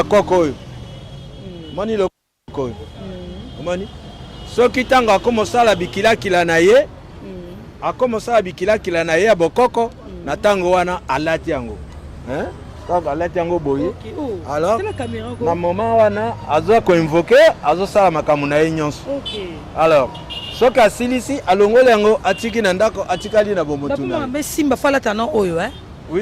Koko oyo omoni, loko oyo omoni, soki ntango akoma osala bikilakila na ye, akoma osala bikilakila na ye ya bokoko, na ntango wana alati yango, ntango alati yango boye, alors na moment wana aza koinvoquer, azosala makambo na ye nyonso. Alors soki asilisi, alongoli yango, atiki na ndako, atikali na bomotu na ye. Simba falata na oyo, eh?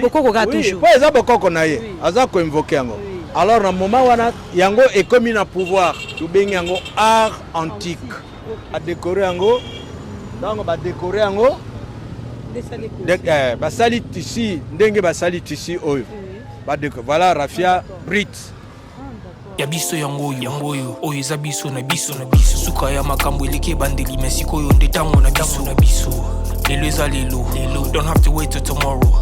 Bokoko kaka toujours. Po eza bokoko na ye, aza koinvoquer yango. Alors na moment wana yango ekomi na pouvoir, tobengi yango art antique. Badécorer yango, ntango badécorer yango, basali tissu ndenge basali tissu oyo, voilà, raphia brut. Ya biso yango oyo, yango oyo, oyo eza biso na biso na biso. Suka ya makambo eleki ebandeli, me sikoyo nde ntango na biso na biso. Lelo eza lelo lelo, don't have to wait till tomorrow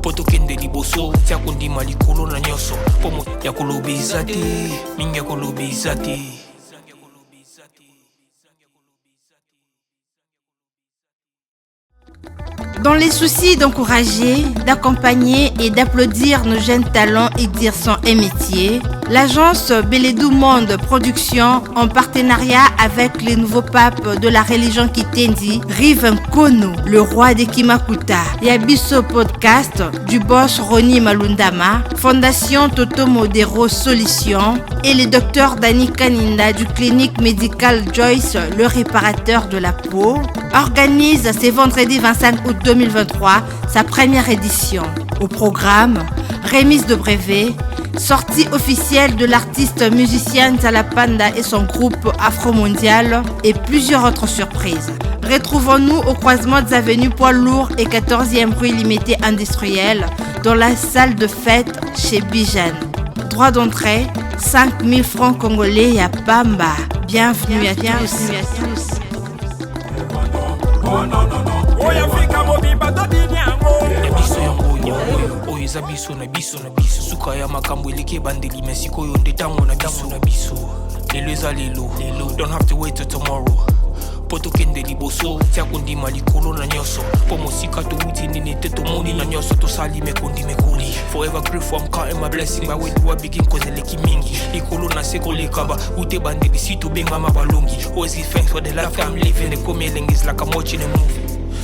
mpo tokende liboso. Tia kondima likolo na nyonso, mpo ya koloba eza te mingi, ya koloba eza te. Dans les soucis d'encourager, d'accompagner et d'applaudir nos jeunes talents exerçant un métier, l'agence Beledou Monde Production, en partenariat avec les nouveaux papes de la religion Kitendi, Rive Nkono, le roi des Kimakuta, Yabiso Podcast, du boss Roni Malundama, Fondation Toto Modero Solutions et le docteur Dani Kaninda du clinique médicale Joyce, le réparateur de la peau, organise ce vendredi 25 août 2023 sa première édition. Au programme, remise de brevets, sortie officielle de l'artiste musicien Zalapanda et son groupe Afro-Mondial et plusieurs autres surprises. Retrouvons-nous au croisement des avenues Poids Lourd et 14e rue Limité Industrielle dans la salle de fête chez Bijan. Droit d'entrée, 5000 francs congolais à Pamba. Bienvenue à tous. Oyo Afrika mobimba tobini yango. Ya biso yango oyo, yango oyo, oyo eza biso na biso na biso. Suka ya makambo eleki ebandeli, me sikoyo nde ntango na biso na biso. Lelo eza lelo lelo, don't have to wait till tomorrow mpo tokende liboso. Tia kondima likolo na nyonso, mpo mosika towuti nini te, tomoni na nyonso tosali mekondi mekoli. Forever grateful, I'm counting my blessing by where do I begin, cause eleki mingi likolo na se koleka ba ute bandeli si tobengama balongi. Always give thanks for the life I'm living. Ekomi elengi, is like I'm watching a movie.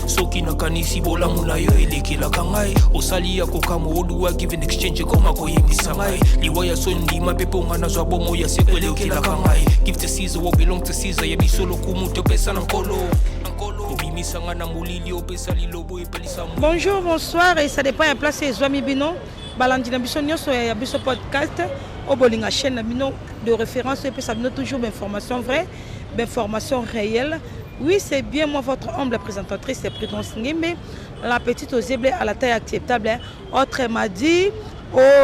Soki nakanisi bolamu na yo elekelaka ngai, osali ya kokamwa. What do I give in exchange? Ekoma koyembisa ngai liwa ya soni, ndima mpe mpo nga nazwa bomo ya seko elekelaka ngai. Give to Caesar what belong to Caesar. Ya biso lokumu topesa na Nkolo. Obimisa nga na molili, opesa lilobo epelisa. Bonjour, bonsoir, et ça dépend ya place ezwami bino, balandi na biso nyonso ya biso podcast oyo bolinga, chaîne na bino de référence oyo epesa bino toujours bainformation vraie, bainformation réelle. Oui, c'est bien moi, votre humble présentatrice, c'est Prudence Ngimbe, la petite aux yeux à la taille acceptable, hein. Autrement dit,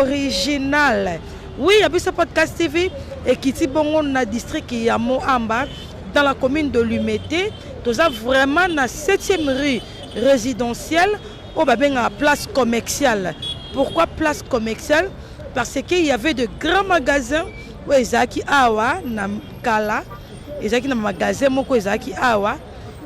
original. Oui, ya biso podcast TV ekiti bongo na district ya Moamba, dans la commune de Lumete. Toza vraiment na 7e rue résidentielle oyo babengaka place commerciale. Pourquoi place commerciale? Parce qu'il y avait de grands magasins oyo ezalaki awa na kala. Ezalaki na magasin moko ezalaki awa,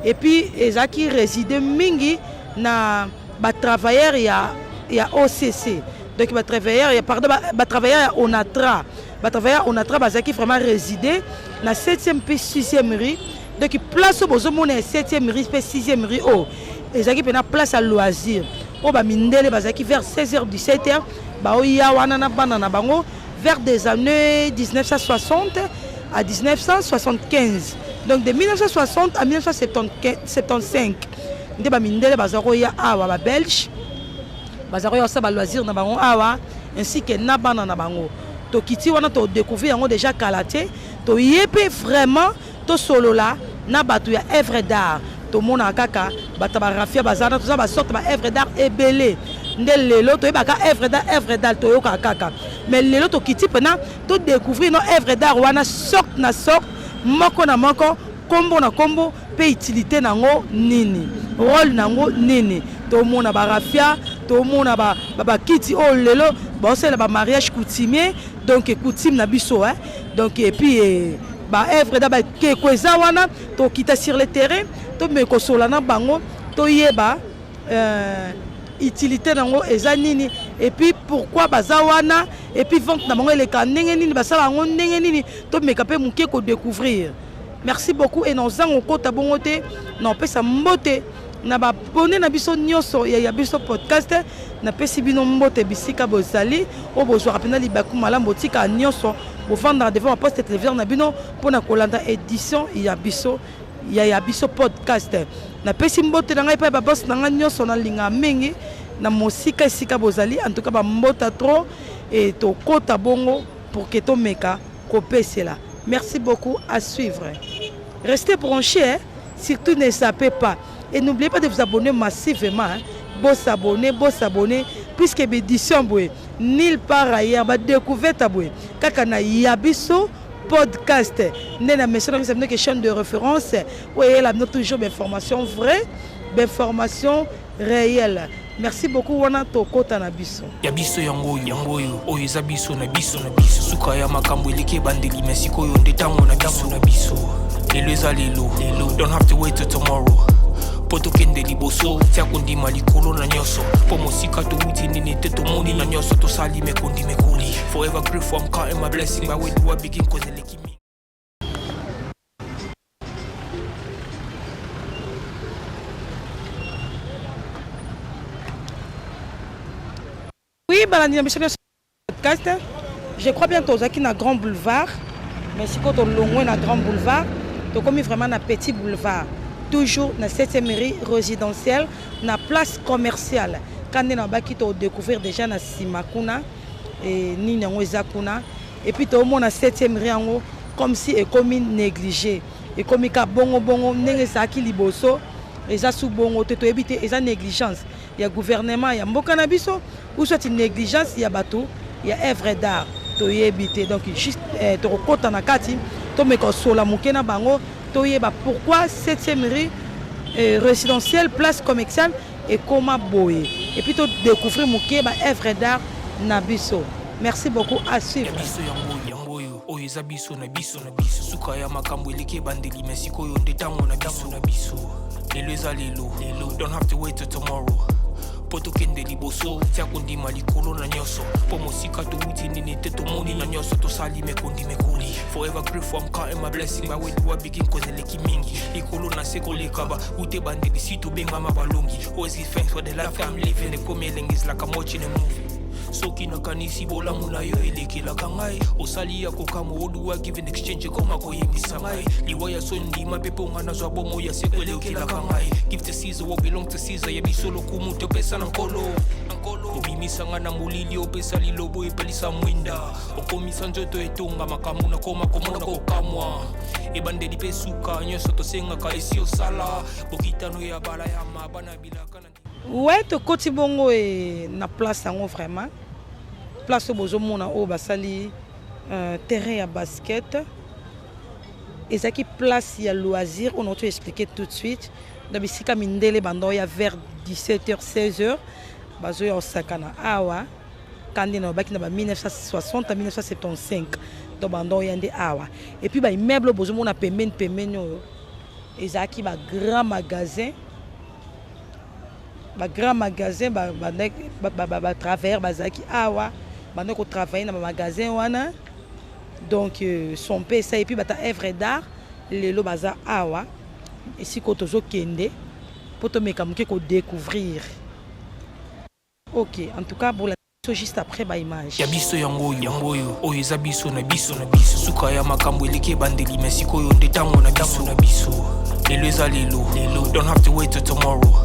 et puis ezalaki réside mingi na batravailleur ya OCC, donc batravailleur ya, pardon, batravailleur ya Onatra. Batravailleur ya Onatra bazalaki vraiment réside na 7e mpe 6e rue. Donc place oyo bozomona ya 7e rue mpe 6e rue oyo ezalaki mpena place ya loisir oyo bamindele bazalaki vers 16 h 17 h baoya wana na bana na bango vers des années 1960 à 1975. Donc de 1960 à 1975 nde bamindele baza koya awa, babelge baza koya kosala baloisir na bango awa ainsi que na bana na bango. Tokiti wana, todécouvrir yango déjà kala te. Toye mpe vraiment tosolola na bato ya œuvre d'art. Tomonaka kaka bato ya baraphia baza wana, toza basorte ba œuvre d'art ebele. Nde lelo toyebaka œuvre d'art, œuvre d'art toyokaka kaka, mais lelo tokiti mpena todécouvrir no œuvre d'art wana, sorte na sorte, moko na moko, nkombo na nkombo mpe utilité nango nini, rôle nango nini. Tomona baraphia, tomona bakiti oyo lelo baosalela bamariage coutumier, donc coutume na biso, hein? Donc et puis eh, baœuvre da bakeko eza wana. Tokita sur le terrain, tomeka kosola na bango, toyeba. Utilité nango eza nini et puis pourquoi baza wana et puis vente na bango eleka ndenge nini, basala yango ndenge nini, tomeka mpe moke kodécouvrir. Merci beaucoup. E na ozanga okota bongo te na opesa mbote na baabonnés na biso nyonso ya biso podcast. Napesi bino mbote bisika bozali, oyo bozwaka mpenza libaku malamu, botikaka nyonso, bovandaka devant baposte téléviseur na bino mpona kolanda édition ya biso ya biso podcast. Napesi mbote na ngai epai baboss na ngai nyonso nalingaka mingi na mosika esika bozali. En tout cas, bambota trop. E tokota bongo pour que tomeka kopesela. Merci beaucoup, à suivre, restez branchés, hein? Surtout ne zappez pas et n'oubliez pas de vous abonner massivement, hein? Bo s'abonner, bo s'abonner, puisque édition boye nulle part ailleurs, badécouverte boye kaka na ya biso podcast. Nde na mission na biso bino ke chaîne de référence oyo eyela bino toujours bainformation vraie, bainformation réelle. Merci beaucoup. Wana tokota na biso. Ya biso yango oyo, yango oyo, oyo eza biso na biso na biso. Suka ya makambo eleki ebandeli, me sikoyo nde ntango na biso na biso. Lelo eza lelo lelo, don't have to wait till tomorrow mpo tokende liboso. Tia kondima likolo na nyonso, mpo mosika towuti nini te, tomoni na nyonso tosali mekondi mekoli. Forever grateful, I'm counting my blessing. By where do I begin? Cause eleki mingi. Oui, balandi na biso nyonso podcast, je crois bien tozalaki na Grand Boulevard, mais sikoyo tolongwe na Grand Boulevard, tokomi vraiment na Petit Boulevard, toujours na 7e rue résidentielle, na place commerciale. Ka nde na baki todécouvrir déjà na nsima kuna e, nini yango eza kuna. Et puis toomona 7e rue yango comme si ekomi négligé, ekomi ka bongo bongo. Ndenge ezalaki liboso eza su bongo te. Toyebi te, eza négligence ya gouvernement ya mboka na biso ou soit négligence ya bato ya œuvre d'art, toyebi te. Donc juste tokokɔta na kati, tomeka kosola moke na bango, toyeba pourquoi 7e rue résidentielle, place commerciale ekóma boye, et puis todécouvrir moke ba œuvre d'art na biso. Merci beaucoup, à suivre. Ya biso yango oyo, yango oyo, oyo eza biso na biso na biso. Suka ya makambo eleki ebandeli, me sikoyo nde ntango na biso na biso. Lelo eza lelo lelo, don't have to wait till tomorrow mpo tokende liboso. Tia kondima likolo na nyonso, mpo mosika towuti nini te, tomoni na nyonso tosali mekondi mekoli. Forever grateful, I'm counting my blessing. By where do I begin? Cause eleki mingi, likolo na se koleka ba ute bandeli si tobengama balongi. Always give thanks for the life I'm living. Ekomi elengi, is like I'm watching a movie. Soki nakanisi bolamu na yo elekelaka ngai, osali ya kokamwa oduwa give in exchange ekoma koyebisa ngai liwa ya so ndima mpe mponga nazwa bomo ya seko elekelaka ngai. Give to Caesar what belong to Caesar. Ya biso lokumu topesa na Nkolo. Obimisanga na molili, opesa lilobo, epelisa mwinda, okomisa nzoto etonga makambo nakoma komona kokamwa. Ebandeli mpe suka nyonso tosengaka esi osala bokitano ya bala ya mabana bilaka na Ouais, tokoti bongo e na place yango vraiment, place oyo bozomona oyo basali terrain ya basket. Ezalaki place ya loisir oyo nauti expliquer tout de suite na bisika mindele banda oya vers 17h, 16h, bazoya kosakana awa. Ka nde na babaki na ba 1960 1975, donc banda oya nde awa. Et puis baimmeuble oyo bozomona pembeni pembeni oyo ezalaki bagrand magasin, bagrand magasin. Batravailleur bazalaki awa, banda kotravaille na bamagasin wana. Donc son mpe esa. Et puis bata œuvre d'art lelo baza awa. Esika oyo tozokende mpo tomeka moke kodécouvrir. Ok, en tout cas bola biso juste après baimage. Ya biso yango oyo, yango oyo, oyo eza biso na biso na biso. Suka ya makambo eleki ebandeli, me sikoyo nde ntango na biso na biso. Lelo eza lelo lelo, don't have to wait till tomorrow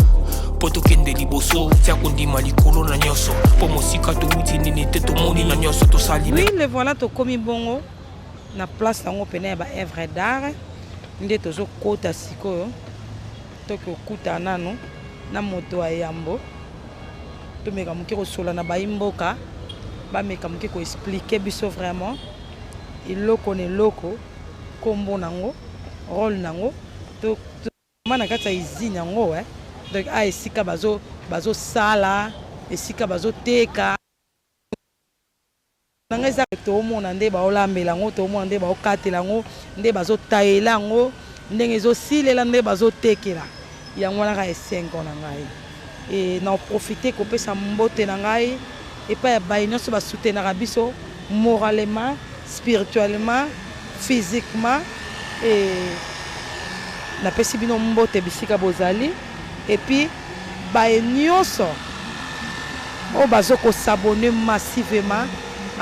mpo tokende liboso. Tia kondima likolo na nyonso, mpo mosika towuti nini te, tomoni na nyonso tosali. Oui, le voilà, tokomi bongo na place yango pene ya baœuvre d'art. Nde tozokota sikoyo, toki okuta nanu na moto ya yambo, tomeka moke kosola na bayi mboka, bameka moke koexpliquer biso vraiment eloko na eloko, nkombo nango, rôle nango. Ma na kati ya usine yango, donc a esika bazosala, esika bazoteka nanga eza. Toomona nde baolambela yango, toomona nde baokatela yango, nde bazotayela yango, ndenge ezosilela, nde bazotekela yango. Wana kaka esengo na ngai. E na profite kopesa mbote na ngai epai ya baye nyonso basoutenaka biso moralement, spirituellement, physiquement. E napesi bino mbote bisika bozali. Et puis baye nyonso oyo bazo kos'abonner massivement,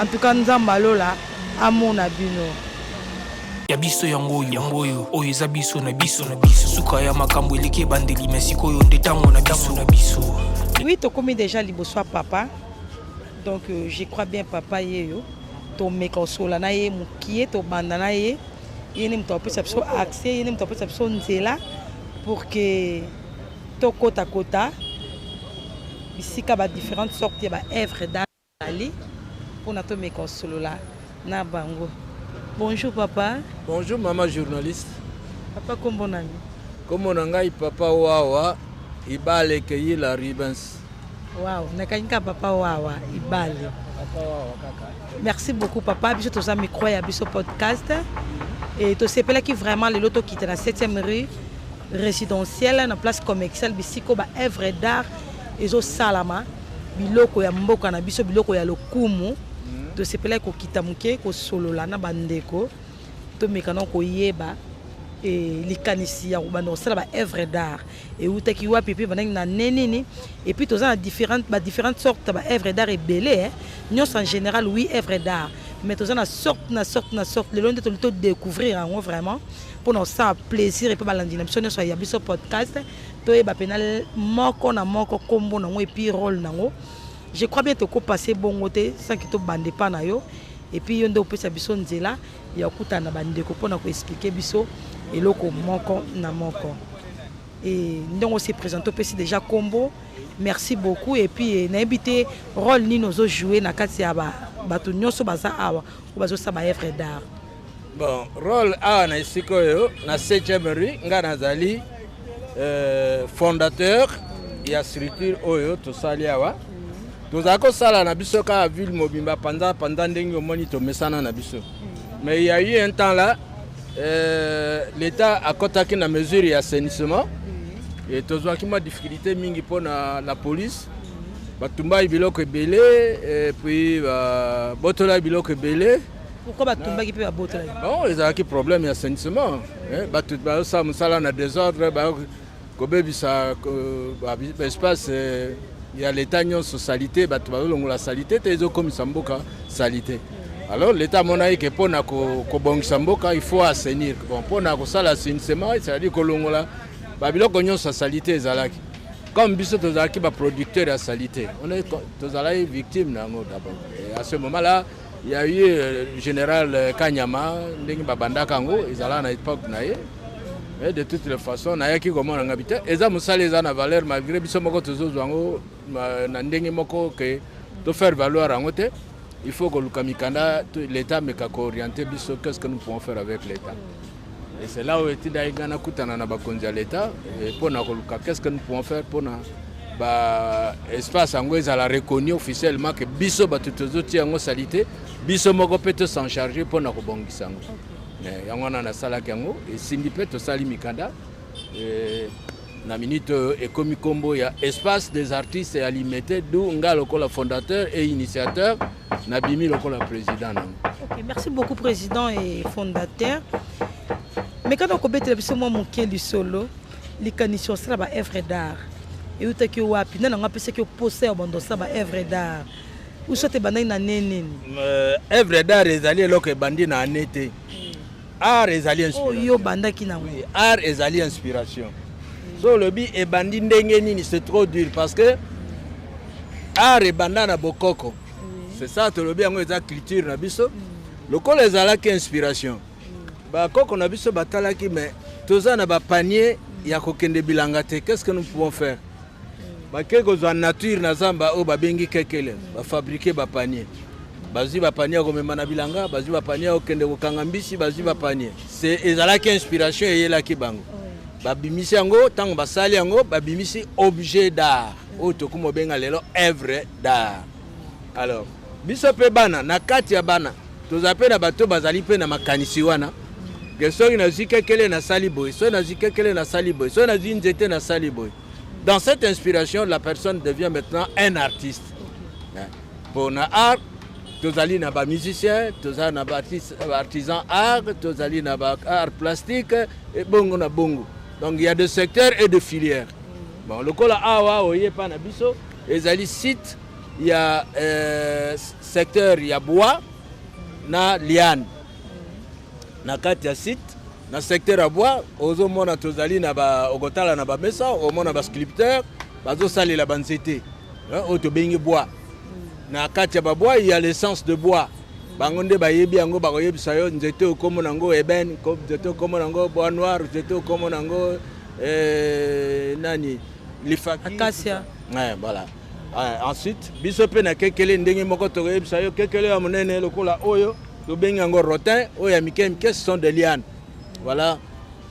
en tout cas Nzambe alola amona bino. Ya biso yango oyo, yango oyo, oyo eza biso na biso na biso. Suka ya makambo eleki ebandeli, me sikoyo nde ntango na biso na biso. Oui, tokomi déjà liboso ya papa. Donc je crois bien papa yeyo tomeka osola na ye mokie, tobanda na ye, ye nde moto apesa biso accès, ye nde moto apesa biso nzela pour que tokotakota bisika ba différentes sortes ya ba œuvre d'art ali mpona tomeka osolola na bango. Bonjour papa. Bonjour mama journaliste. Papa, kombo nani? Kombo na ngai Papa Wawa Ibale Keyila Rubens. Wow, nakangi kaka Papa Wawa Ibale. Papa Wawa kaka. Merci beaucoup papa. Biso toza micro ya biso podcast et tosepelaki vraiment lelo tokita na 7e rue résidentielle, na place commerciale, bisiko ba œuvre d'art ezosalama, biloko ya mboka na biso, biloko ya lokumu. Tosepelaki kokita moke kosolola na bandeko, tomeka na koyeba e likanisi ya kobanda kosala ba œuvre d'art eutaki wapi, mpe bandaki na ne nini. Et puis toza na différentes ba différentes sortes ya ba œuvre d'art ebele, nyonso en général, oui, œuvre d'art, mais toza na sorte na sorte na sorte. Lelo nde toli todécouvrir yango vraiment mpona kosala plaisir epe balandi na biso nyonso ya biso podcast, toyeba mpena moko na moko nkombo nango et puis rôle nango. Je crois bien tokopase bongo te sans que tobanda epa na yo, et puis yo nde opesa biso nzela ya kokutana na bandeko mpona koexpliquer biso eloko moko na moko. E ndenge ose présente, opesi déjà kombo, merci beaucoup. Et puis nayebi te rôle nini ozojoue na kati ya bato nyonso baza awa oyo bazosala ba œuvre d'art. Bon, rôle awa na esika oyo na 7e rue, ngai nazali fondateur ya structure oyo tosali awa. Tozala kosala na biso kaka ville mobimba, panza panza, ndenge omoni tomesana na biso. Mais il y a eu un temps là, l'État akɔtaki na mesure ya assainissement et tozwaki mwa difficulté mingi mpona la police. Batumbaki biloko ebele et puis babotolaki biloko ebele. Pourquoi batumbaki mpe babotolaki? Bon, ezalaki problème ya assainissement. Bato bazosala mosala na désordre, kobebisa baespace ya l'État nyonso, saleté. Bato bazolongola saleté te, ezokomisa mboka saleté. Alors l'État amonaki ke mpona kobongisa mboka, il faut assainir. Bon, mpona kosala assainissement, c'est-à-dire kolongola babiloko nyonso ya saleté ezalaki. Comme biso tozalaki baproducteur ya saleté, tozalaki victime na yango d'abord. Et à ce moment là il y a eu général Kanyama, ndenge babandaka yango, ezalaka na époque na ye. Mais de toutes les façons, nayaki komona ngabi te, eza mosala eza na valeur, malgré biso moko tozozwa yango na ndenge moko ke tofaire valoir yango te. Il faut koluka mikanda, l'État meka koorienter biso, qu'est ce que nous pouvons faire avec l'État. Et c'est là où etindaki ngai nakutana na bakonzi ya l'État mpona koluka qu'est ce que nous pouvons faire mpona baespace yango ezala reconnu officiellement, ke biso bato tozotia yango saleté, biso moko mpe tos'en charge mpona kobongisa yango. Yango wana nasalaki yango, esimbi mpe tosali mikanda. Na minute oyo ekomi nkombo ya Espace des artistes ya Limete, du nga lokola fondateur et initiateur, nabimi lokola président nango. Ok, merci beaucoup président et fondateur. Mais quand okobetela biso mwa moke lisolo, likanisi osala ba œuvre d'art eutaki wapi? Nani yango apesaki yo posa ya bando osala ba œuvre d'art, ou soit ebandaki na ne nini? Œuvre d'art ezali eloko ebandi na ane te. Art ezali inspiration. Oyo obandaki nango. Oui, art ezali inspiration. So olobi ebandi ndenge nini, c'est trop dur, parce que art ebanda na bokoko. C'est ça tolobi yango, eza culture na biso. Lokola ezalaki inspiration, bakoko na biso batalaki, mais toza na bapanier ya kokende bilanga te, qu'est ce que nous pouvons faire? Bake kozwa nature na zamba oyo babengi kekele, bafabriquer bapanier. Bazwi bapanier ya komema na bilanga, bazwi bapanier ya kokende kokanga mbisi, bazwi bapanier. Ezalaki inspiration eyelaki bango, babimisi yango. Ntango basali yango, babimisi objet d'art oyo tokoma obenga lelo œuvre d'art. Alors biso mpe bana, na kati ya bana toza mpe na bato bazali mpe na makanisi wana ke soki nazwi kekele nasali boye, soki nazwi kekele nasali boye, soki nazwi nzete nasali boye. Dans cette inspiration, la personne devient maintenant un artiste. Pour na art, tozali na ba musicien, tozali na ba artisan art, tozali na ba art plastique, et bongo na bongo. Donc il y a des secteurs et des filières. Bon, lokola awa oye pa na biso, ezali site ya secteur ya bois na liane. Na kati ya site, na secteur ya bois, ozomona tozali na ba okotala na ba mesa, omona ba sculpteur bazosalela ba nzete oyo tobengi bois. Na kati ya ba bois, il y a l'essence de bois. Bango nde bayebi yango, bakoyebisa yo nzete okomona yango ébène, nzete okomona yango bois noir, nzete okomona yango nani, lifaki, acacia. Ouais, voilà. Ouais, ensuite biso mpe na kekele ndenge moko tokoyebisa yo kekele ya monene lokola oyo tobengi yango rotin, oyo ya mike mike ce sont des lianes. Voilà,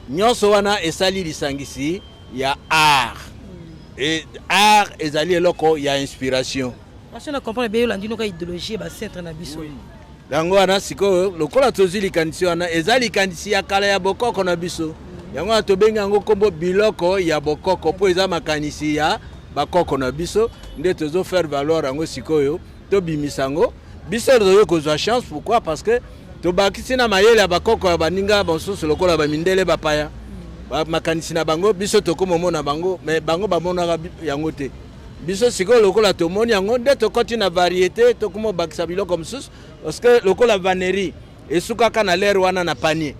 nyonso wana esali lisangisi ya art. Et art ezali eloko ya inspiration. Parce na comprendre bien, olandi noka idéologie ba centre na biso. Yango wana sikoyo lokola tozwi likanisi wana, eza likanisi ya kala ya bokoko na biso. Yango wana tobengi yango nkombo biloko ya bokoko, mpo eza makanisi ya bakoko na biso nde tozofaire valoir yango. Sikoyo tobimisa yango, biso tozoki kozwa chance. Pourquoi? Parce que tobakisi na mayele ya bakoko ya baninga mosusu lokola bamindele, bapaya, makanisi na bango biso tokomomona bango, mais bango bamonaka yango te. Biso sikoyo lokola tomoni yango nde tokɔti na variété, tokoma obakisa biloko mosusu, parce que lokola vannerie esukaka na lere wana na panier,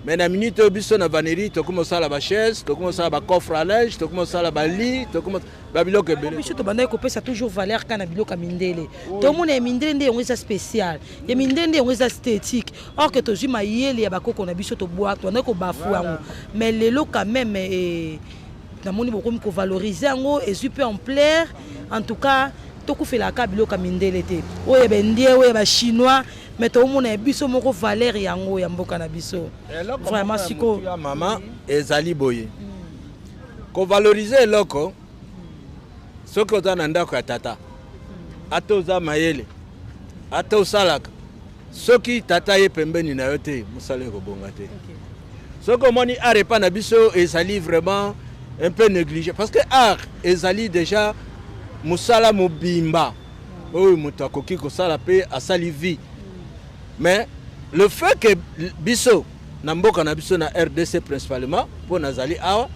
mais na minute oyo biso na vannerie tokoma osala bachaise, tokoma osala bacoffre à linge, tokoma osala balit, tokoma babiloko ebele. Biso tobandaki kopesa toujours valeur kaka na biloko ya mindele. Tomona ya mindele nde yango eza spécial, ya mindele nde yango eza esthétique, or que tozwi mayele ya bakoko na biso, tobwa, tobandaki kobafu yango. Mais lelo quand même namoni bokomi kovaloriser yango, ezwi mpe ampleur. En tout cas tokufelaka biloko ya mindele te, oyo ya baindien, oyo ya bachinois, mais toomona ya biso moko valeur yango ya mboka na biso. Vraiment sikoyo ya mama ezali boye, kovaloriser eloko, soki oza na ndako ya tata, ata oza mayele, ata osalaka, soki tata ye pembeni na yo te, mosala ekobonga te. Soki omoni art epa na biso ezali vraiment un peu négligé, parce que art ezali déjà mosala mobimba oyo moto akoki kosala mpe asali vie. Mais le fait que biso na mboka na biso na RDC principalement, mpo nazali awa,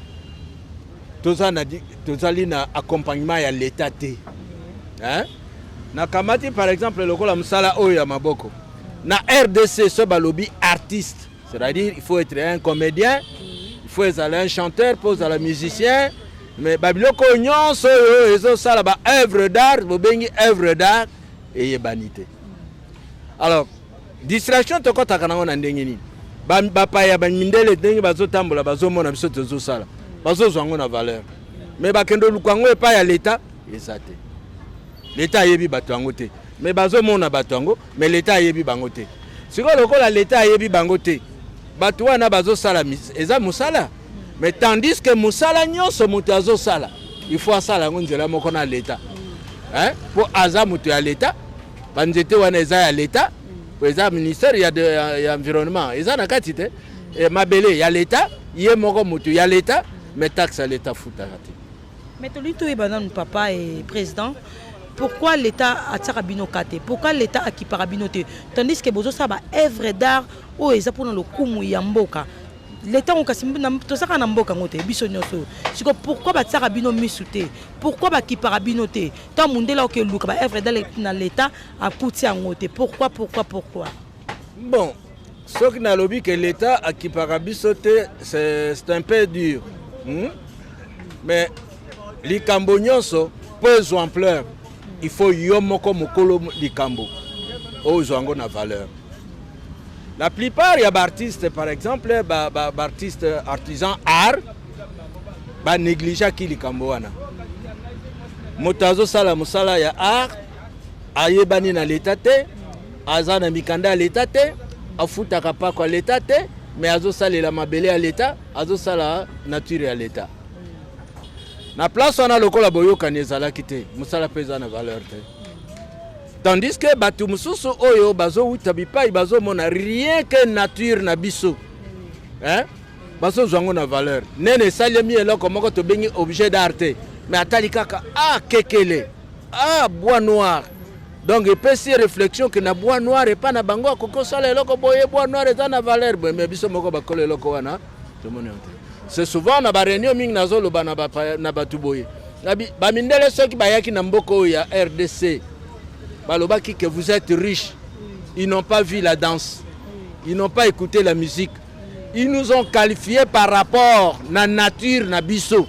tozali na accompagnement ya l'État te, hein? Nakamati par exemple lokola mosala oyo ya maboko na RDC, so balobi artiste, c'est-à-dire il faut être un comédien, il faut ezala un chanteur, mpo ozala musicien. Mais babiloko oyo nyonso oyo ezosala ba œuvre d'art, bobengi œuvre d'art, eyebani te. Alors distraction tokɔtaka nango na ndenge nini? Bapaya, bamindele, ndenge bazotambola, bazomona biso tozosala, bazozwa yango na valeur, mais bakende oluka yango epai ya leta eza te. Leta ayebi bato yango te, mais bazomona bato yango, mais leta ayebi bango te. Sikoyo lokola leta ayebi bango te, bato wana bazosala, eza mosala, mais tandis que mosala nyonso moto azosala, il faut asala yango nzela moko na leta, hein? Mpo aza moto ya leta, banzete wana eza ya leta, po eza ministère ya environnement eza na kati te. Mabele ya leta, ye moko moto ya leta, mais taxe ya leta futaka te. Mais tolingi toyeba nanu, papa et président, pourquoi l'État atiaka bino ka te? Pourquoi l'État akipaka bino te, tandis que bozosala ba œuvre d'art oyo eza mpona lokumu ya mboka? L'État ngo kasi tozalaka na mboka yango te, biso nyonso. Siko pourquoi batiaka bino misu te? Pourquoi bakipaka bino te? Ntango mundele aokeluka ba œuvre d'art na l'État, akuti yango te. Pourquoi, pourquoi, pourquoi? Bon, soki nalobi ke l'État akipaka biso te, c'est un peu dur, Mais likambo nyonso mpo ezwa ampleur, il faut yo moko mokolo likambo oyo ozwa yango na valeur. La plupart ya baartiste, par exemple baartiste ba, ba artisan art, banégligeaki likambo wana. Moto azosala mosala ya art, ayebani na leta te, aza na mikanda ya leta te, afutaka pako ya leta te, mais azosalela mabele ya leta, azosala nature ya leta. Na place wana, lokola boyokani ezalaki te, mosala mpe eza na valeur te. Tandis que bato mosusu oyo bazowuta bipai, bazomona rien que nature na biso, hein? Bazozwa yango na valeur nene, esalemi eloko moko tobengi objet d'art te. Mais atali kaka, ah, kekele, ah, bois noir. Donc epesi réflexion ke na bois noir epa na bango akoki kosala eloko boye, bois noir eza na valeur boye. Mais biso moko bakolo eloko wana tomoni yango te. C'est souvent na baréunion mingi nazoloba na bato boye: bamindele soki bayaki na mboka oyo ya RDC, balobaki que vous êtes riche. Ils n'ont pas vu la danse, ils n'ont pas écouté la musique, ils nous ont qualifié par rapport na nature na biso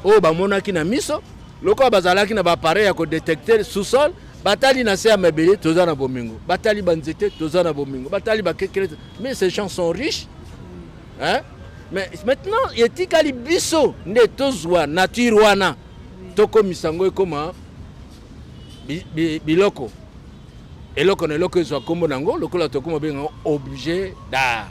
oyo bamonaki na miso. Lokola bazalaki na baappareil ya kodétecter sous-sol, batali na se ya mabele, toza na bomengo, batali banzete, toza na bomengo, batali bakekele. Mais ces gens sont riches, hein? Mais maintenant etikali biso nde tozwa nature wana, tokomisa yango ekoma biloko, eloko na eloko ezwa nkombo nango, lokola tokoma benga yango objet d'art.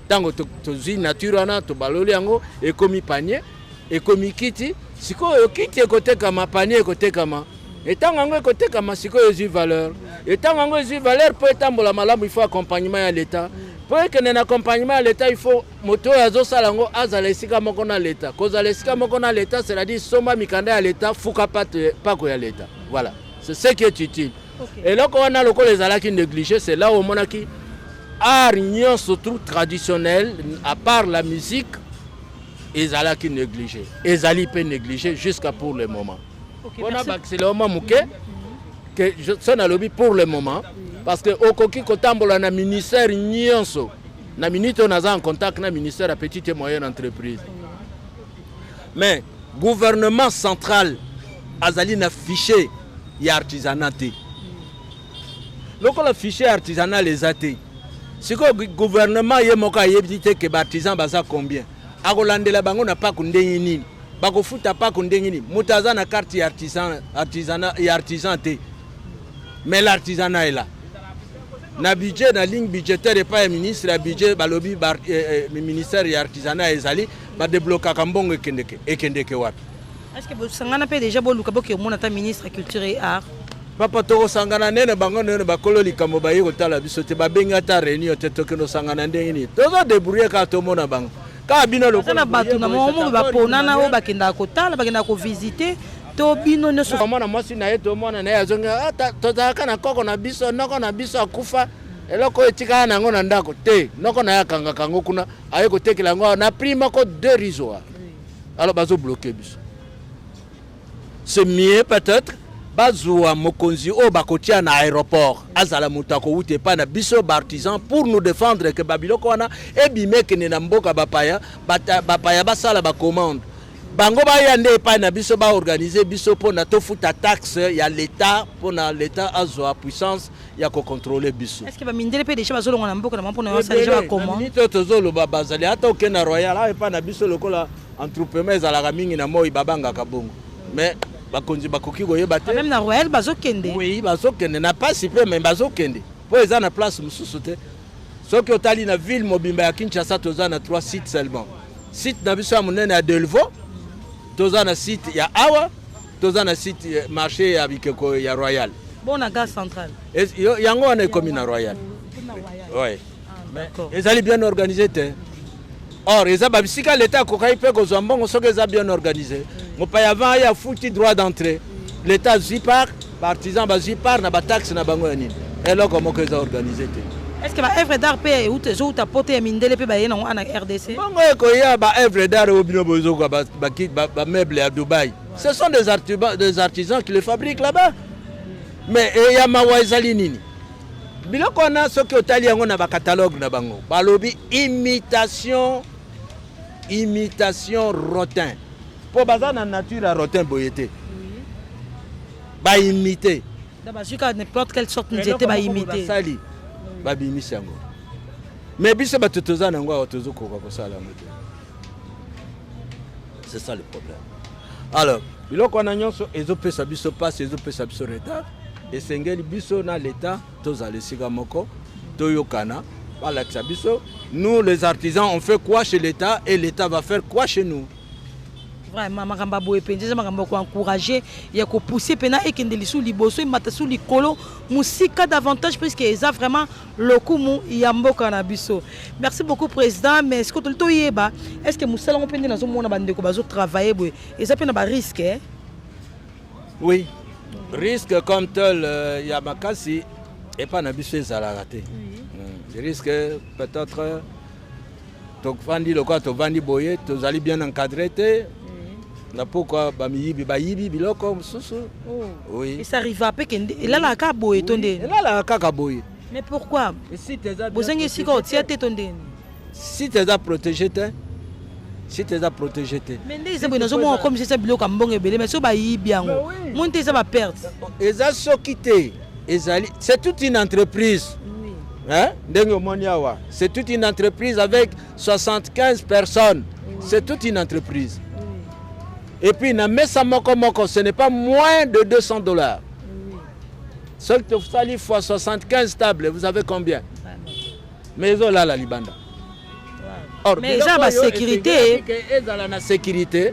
Ntango tozwi nature wana, tobaloli yango, ekomi panier, ekomi kiti. Sikoyo kiti ekotekama, panier ekotekama. Etango yango ekotekama, sikoyo ezwi valeur. Etango yango ezwi valeur, mpo etambola malamu, il faut accompagnement ya l'État. Mpo ekende na accompagnement ya l'État, il faut moto oyo azosala yango azala esika moko na l'État. Kozala esika moko na l'État, c'est-à-dire somba mikanda ya l'État, fuka pako ya l'État. Voilà, c'est ce qui est utile. Eloko wana lokola ezalaki négligé, c'est là omonaki art nyonso tout traditionnel, à part la musique, ezalaki négligé, ezali mpe négligé jusqu'à pour le moment. Mpona bakisela mwa moke ke so nalobi pour le moment, parce que okoki kotambola na ministère nyonso. Na minute oyo naza en contact na ministère ya petite et moyenne entreprise, mais gouvernement central azali na fichier ya artisanat te. Lokola fichier artisanal eza te, sikoyo gouvernement ye moko ayebi te ke baartisan baza combien, akolandela bango na pako ndenge nini, bakofuta pako ndenge nini. Moto aza na carte ya artisan, artisanat, ya artisan te. Mais l'artisanat est là na budget, na ligne budgétaire epai ya ministre ya budget. Balobi ministère ya artisanat ezali, badeblokaka mbongo, ekendeke ekendeke wapi? Est ce que bosangana mpe déjà, boluka boke omona ata ministre ya culture et art? Papa, tokosangana nene bango nene bakolo likambo baye kotala biso te, babengi ata réunion te. Tokende osangana ndenge nini? Tozodébrouiller kaka, tomona bango kaka bino. Baza na bato na momo baponana oyo bakendaka kotala, bakendaka kovisiter, to bino nyonso? Mwana mwasi na ye, tomona na ye azongi: "Tozalaka na koko na biso, noko na biso akufa, eloko oyo etikala na yango na ndako te." Noko na ye akangaka yango kuna, aye kotekela yango na prix moko dérisoire. Alors bazobloquer biso. C'est mieux peut-être bazwa mokonzi oyo bakotia na aéroport, azala moto akowuta epai na biso baartisan, pour nous défendre ke babiloko wana ebima, ekende na mboka bapaya, bapaya basala bacommande, bango baya nde epai na biso, baorganiser biso mpona tofuta taxe ya l'État, mpona l'État azwa puissance ya kocontrôler biso. Est ce que bamindele mpe déjà bazolongwa na mboka na bango mpona basala déjà bacommande? Minute oyo tozoloba, bazali. Ata okende na Royal awa epai na biso, lokola attroupement ezalaka mingi na moi, babangaka bongo, mais bakonzi bakoki koyeba te. Même na Royal bazokende? Oui, bazokende na pasi mpe, mais bazokende mpo eza na place mosusu te. Soki otali na ville mobimba ya Kinshasa, toza na trois sites seulement: site na biso ya monene ya Delvaux, toza na site ya awa, toza na site marché ya bikeko ya Royal. Bon, na gare centrale? Yango wana ekomi na Royal, ouais. Ezali bien organisé te. Or eza babisika leta akokaki mpe kozwa mbongo soki eza bien organisé. Mopaya avant aye, afuti droit d'entrée, leta azwi part, baartisan bazwi part na bataxe na bango ya nini. Eloko moko eza organisé te. Est ce que baœuvre d'art mpe ezouta poto ya mindele mpe baye nango ana RDC? Bongo ekoya baœuvre d'art oyo bino bozoka, bameuble ya Dubaï, ce sont des artisans qui les fabriquent là-bas. Mais ya mawa ezali nini? Biloko wana, soki otali yango na bacatalogue na bango, balobi imitation, imitation rotin, mpo baza na nature ya rotin boye te, baimiter. Bazwi kaka n'importe quelle sorte nzete, baimiter. Basali, babimisi yango. Mais biso bato toza na yango awa, tozokoka kosala yango te. C'est ça le problème. Alors biloko wana nyonso ezopesa biso mpasi, ezopesa biso retard. Esengeli biso na l'État tozala esika moko, toyokana, balakisa biso: nous les artisans, on fait quoi chez l'État et l'État va faire quoi chez nous. Vraiment makambo ya boye mpenza eza makambo ya koencourage, ya kopousse mpena ekende lisusu liboso, emata su likolo mosika davantage, puisque eza vraiment lokumu ya mboka na biso. Merci beaucoup, président. Mais sikoyo toli toyeba, est ce que mosala yango mpe nde nazomona bandeko bazotravaille boye, eza mpe na barisque, eh? Oui, risque comme tel ya makasi epai na biso ezalaka te. Risque peut-être, tovandi lokola tovandi boye, tozali bien encadré te na pokwa, bamiyibi bayibi biloko mosusu. Oui. Esarriva mpe kende elalaka kaka boye to ndeni? Elalaka kaka boye. Mais pourquoi? Site eza bien bozangi esika otia te to ndeni? Site eza protégé te, site eza protégé te. Mais nde eza boye, nazomona comme eza biloko ya mbongo ebele, mais so bayibi yango, moni te eza baperte. Eza soki te ezali, c'est toute une entreprise, hein? Ndenge omoni awa, c'est toute une entreprise avec 75 personnes. C'est toute une entreprise. Et puis na mesa moko moko, ce n'est pas moins de 200 $. Soki tosali fois 75 tables, vous avez combien? Mais ezolala libanda. Or, mais eza basécurité. Ezala na sécurité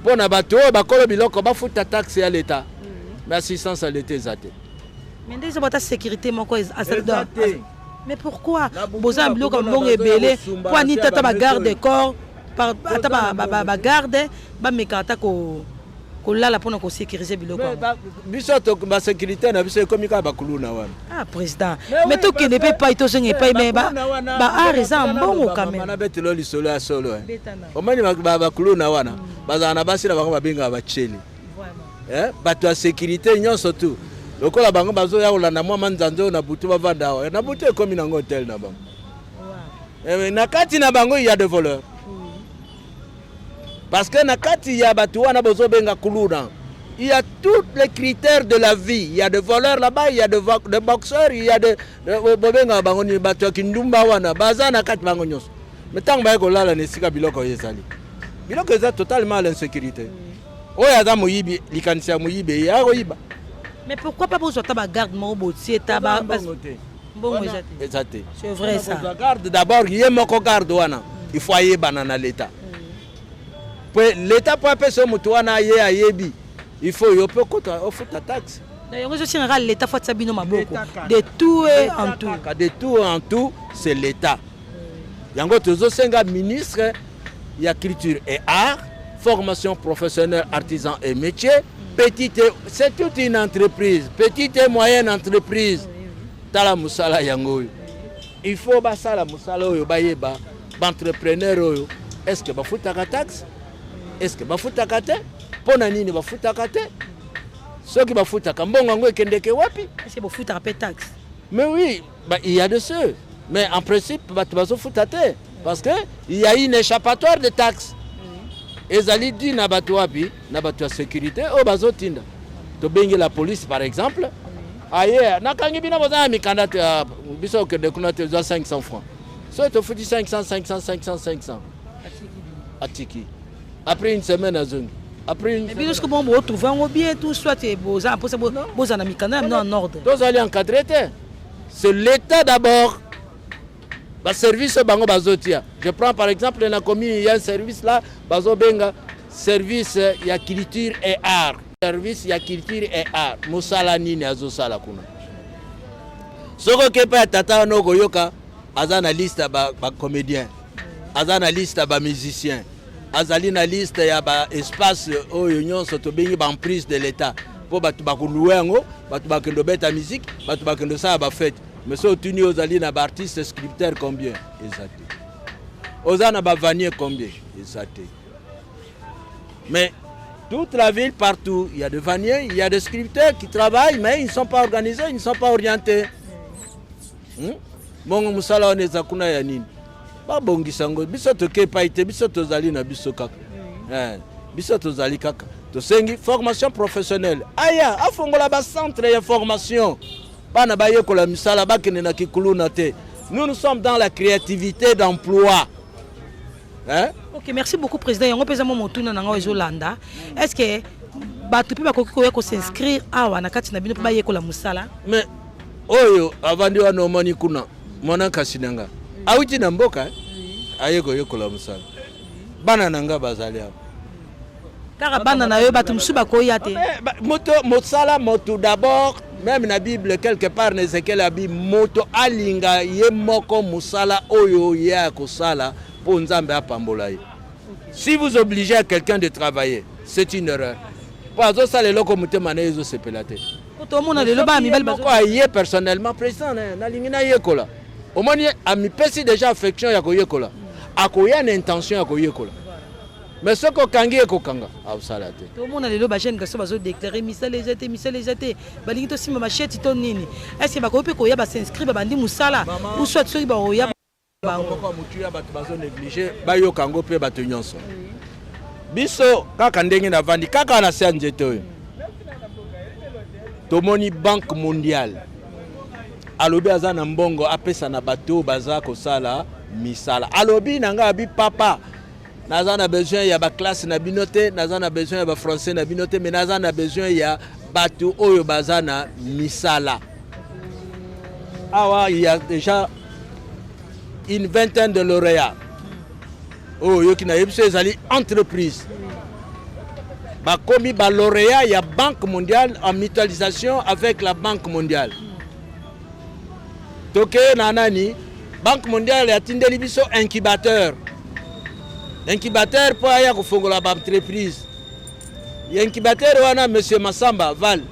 mpo na bato oyo bakolo biloko bafuta taxe ya l'État, mais assistance ya l'État eza te. Mais nde eza bata sécurité moko. Mais pourquoi boza na biloko ya mbongo ebele, mpo ani te ata bagarde corps, ata bagarde bameka ata kolala mpona kosécuriser biloko? Biso basécurité na biso ekomi kaka bakuluna wana. Ah président, mais tokende mpe epai, tozonga epai, mais baart eza mbongo quand même. Nabetelo lisolo ya solo. Omoni bakuluna wana, bazala na basi na bango, babengaka bacheli, bato ya sécurité nyonso tu. Lokola bango bazoya kolanda mwa manzanza oyo na butu, bavanda awa na butu, ekomi nango hotel na bango. Na kati na bango, il y a des voleurs, parce que na kati ya bato wana bozobenga kuluna, il y a tous les critères de la vie. Il y a des voleurs là-bas, il y a des boxeurs, il y a des bobengaka bango nini, bato ya kindumba wana baza na kati bango nyonso. Mais ntango baye kolala na esika biloko oyo ezali, biloko eza totalement à l'insécurité. Oyo aza moyibi, likanisi ya moyibi eye, akoyiba. Mais pourquoi pas bozwa ata bagarde moko, botie ta? Mbongo eza te? Eza te. C'est vrai ça. Garde d'abord, ye moko garde wana, il faut ayebana na l'État. Po l'État po apesa moto wana, ye ayebi, il faut yo mpe okota ofuta taxe. Yango ezosengaka l'État faut atia bino maboko de tout et en tout. De tout en tout, c'est l'État. Yango tozosenga ministre ya Culture et Art, Formation professionnelle, artisan et métier, petite, c'est toute une entreprise, petite et moyenne entreprise. Tala mosala yango oyo, il faut basala mosala oyo, bayeba baentrepreneur oyo, est ce que bafutaka taxe, est ce que bafutaka te, mpo na nini bafutaka te, soki bafutaka, mbongo yango ekendeke wapi? Est-ce que bofutaka mpe taxe? Mais oui, bah, il y a de ceux, mais en principe bato bazofuta te, parce que il y a une échappatoire de taxe. Ezali di na bato wapi? Na bato ya sécurité oyo bazotinda. Tobengi la police par exemple, aye, nakangi bino, boza na mikanda te. Ah, biso okende kuna te, ozwa 500 francs. Soki tofuti 500, 500, 500, 500, atiki. Après une semaine azongi, après une Mais bino soki bongo botrouve yango bien tout, soit boza na mposa bozala na mikanda na bino en ordre. Tozali encadré te. C'est l'État d'abord, baservice oyo bango bazotia. Je prends par exemple na commune, il y a un service là bazobenga service ya culture et art. Service ya culture et art, mosala nini azosala kuna? Soki oke epai ya tata wana, okoyoka aza na liste ya bacomédien, aza na liste ya bamusicien, azali na liste ya baespace oyo nyonso tobengi baemprise de l'État, mpo bato bakolouer yango, bato bakende obeta musique, bato bakende osala bafete. Mais so otuni, ozali na baartiste sculpteur combien? Eza te. Oza na bavannier combien? Eza te. Mais toute la ville, partout, il y a des vanniers, il y a des sculpteurs qui travaillent, mais ils ne sont pas organisés, ils ne sont pas orientés. Bongo mosala wana eza kuna ya nini? Babongisa yango. Biso toke epai te, biso tozali na biso kaka. Biso tozali kaka tosengi formation professionnelle, aya afongola bacentre ya formation, bana bayekola misala, bakende na kikuluna te. Nous, nous sommes dans la créativité d'emploi, hein? Ok, merci beaucoup président. Yango mpenza mwa motuna na ngai ezolanda: est ce que bato mpe bakoki koya kos'inscrire awa na kati na bino mpe bayekola mosala? Mais oyo avandi wana, omoni kuna, mwana kasi na nga awuti na mboka, eh? Aye koyekola mosala. Bana na nga bazali awa. Kaka bana na yo, bato mosusu bakoya te. Moto mosala moto d'abord, même na Bible quelque part na Ezekiel abi moto alinga ye moko mosala oyo ye akosala mpo Nzambe apambola ye. Si vous obligez à quelqu'un de travailler, c'est une erreur, mpo azosala eloko motema na ye ezosepela te. Po tomona lelo bana mibali moko aye personnellement: président, nalingi nayekola. Omoni, amipesi déjà affection ya koyekola, akoya na intention ya koyekola. Mais soki okangi ye kokanga, akosala te. Tomona lelo bajeune garçon bazodéclare: misala eza te, misala eza te, balingi tosimba machette to nini. Est ce bakoki mpe koya bas'inscrire, babandi mosala, ou soit soki bakoya bango? Moko ya motu ya bato bazonéglige, bayoka yango mpe bato nyonso. Biso kaka ndenge navandi kaka na se ya nzete oyo, tomoni Banque mondiale alobi aza na mbongo apesa na bato oyo baza kosala misala. Alobi na ngai, abi: papa, naza na besoin ya baclasse na bino te, naza na besoin ya bafrançais na bino te, mais naza na besoin ya bato oyo baza na misala. Awa il y a déjà une vingtaine de lauréats oyo oyoki nayebi biso ezali entreprise bakomi balauréat ya Banque mondiale en mutualisation avec la Banque mondiale. Tokeye na nani, Banque mondiale atindeli biso incubateur, incubateur mpo aya kofongola baentreprise ya incubateur wana. Monsieur Masamba Val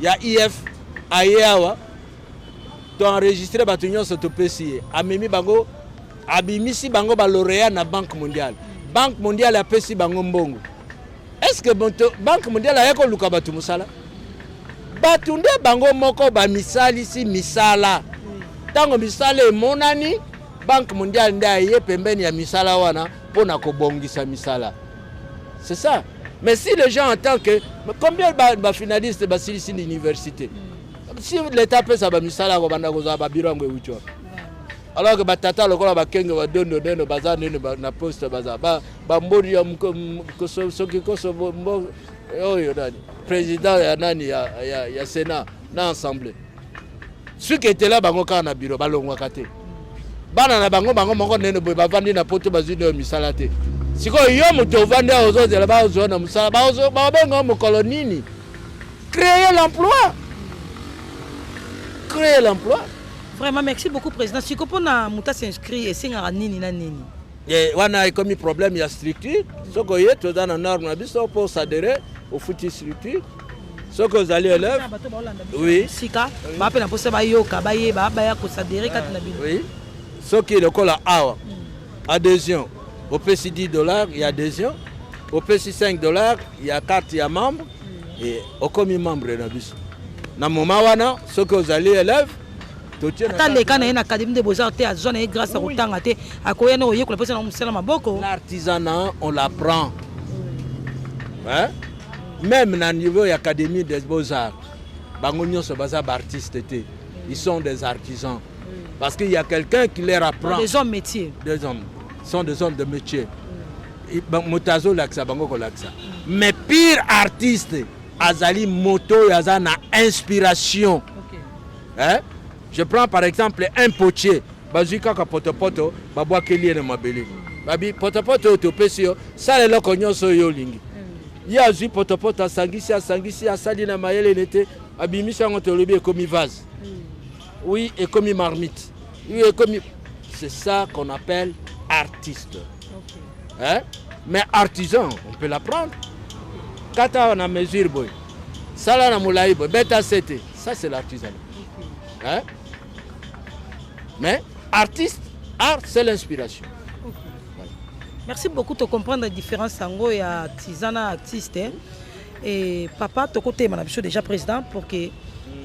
ya IF aye awa, toenregistre bato nyonso, topesi ye, amemi bango, abimisi bango balauréat na Banque mondiale. Banque mondiale apesi bango mbongo. Est ce que moto Banque mondiale aye koluka bato mosala? Bato nde bango moko bamisalisi misala. Ntango misala emonani, Banque mondiale nde aye pembeni ya misala wana mpo na kobongisa misala. C'est ça. Mais si les gens en tant que combien bafinaliste basilisi l'université, si l'État apesa bamisala, kobanda kozala babiro yango ewuti wapi, alors que batata lokola bakenge badondo neno baza nene na poste, baza bamboni ya soki koso oyo nani, président ya nani ya Sénat na Assemblée, soki etela bango kaka na biro, balongwaka te. Bana na bango, bango moko nene boye bavandi na Poto, bazwi nde misala te. Sikoyo yo moto ovandi awa, ozozela bazwa na mosala, babenga mokolo nini? Créer l'emploi, créer l'emploi. Vraiment, merci beaucoup, président. Siko mpona moto as'inscrit, esengaka nini na nini? Wana ekomi problème ya structure. Soki oye, toza na norme na biso mpo oadhérer, ofuti structure. Soki ozali élève. Oui, sika bape na mposa bayoka, bayeba, baya koadhérer kati na bino. Oui, soki lokola awa, adhésion, opesi 10 $ ya adhésion, opesi 5 $ ya carte ya membre e okomi membre na biso. Na moment wana, soki ozali élève, ata leka na ye na Académie de Beaux-Arts te, azwa na ye grâce ya kotanga te, akoya na koyekola mposa na mosala maboko. L'artisanat, on l'apprend, hein? Même na niveau ya Académie des Beaux-Arts, bango nyonso baza baartiste te, ils sont des artisans, parce qu'il y a quelqu'un qui leur apprend. Des hommes métiers. Des hommes sont des hommes de métier. Moto azolakisa bango kolakisa. Mais pire artiste azali moto oyo aza na inspiration, hein? Je prends par exemple un potier. Bazwi kaka potopoto, babwakeli ye na mabele, babi: potopoto oyo topesi yo, sala eloko nyonso oyo olingi. Ye azwi potopoto, asangisi, asangisi, asali na mayele nete abimisi yango, tolobi ekomi vase, oui, ekomi marmite, oui, ekomi. C'est ça qu'on appelle artiste, hein? Mais artisan, on peut l'apprendre: kata na mesure boye, sala na molai boye, beta sete. Ça, c'est l'artisanat, hein? Mais artiste, art, c'est l'inspiration. Voilà. Merci beaucoup. Tocomprendre différence yango ya artisan na artiste, eh? Et papa, tokotema na biso déjà, président, pour que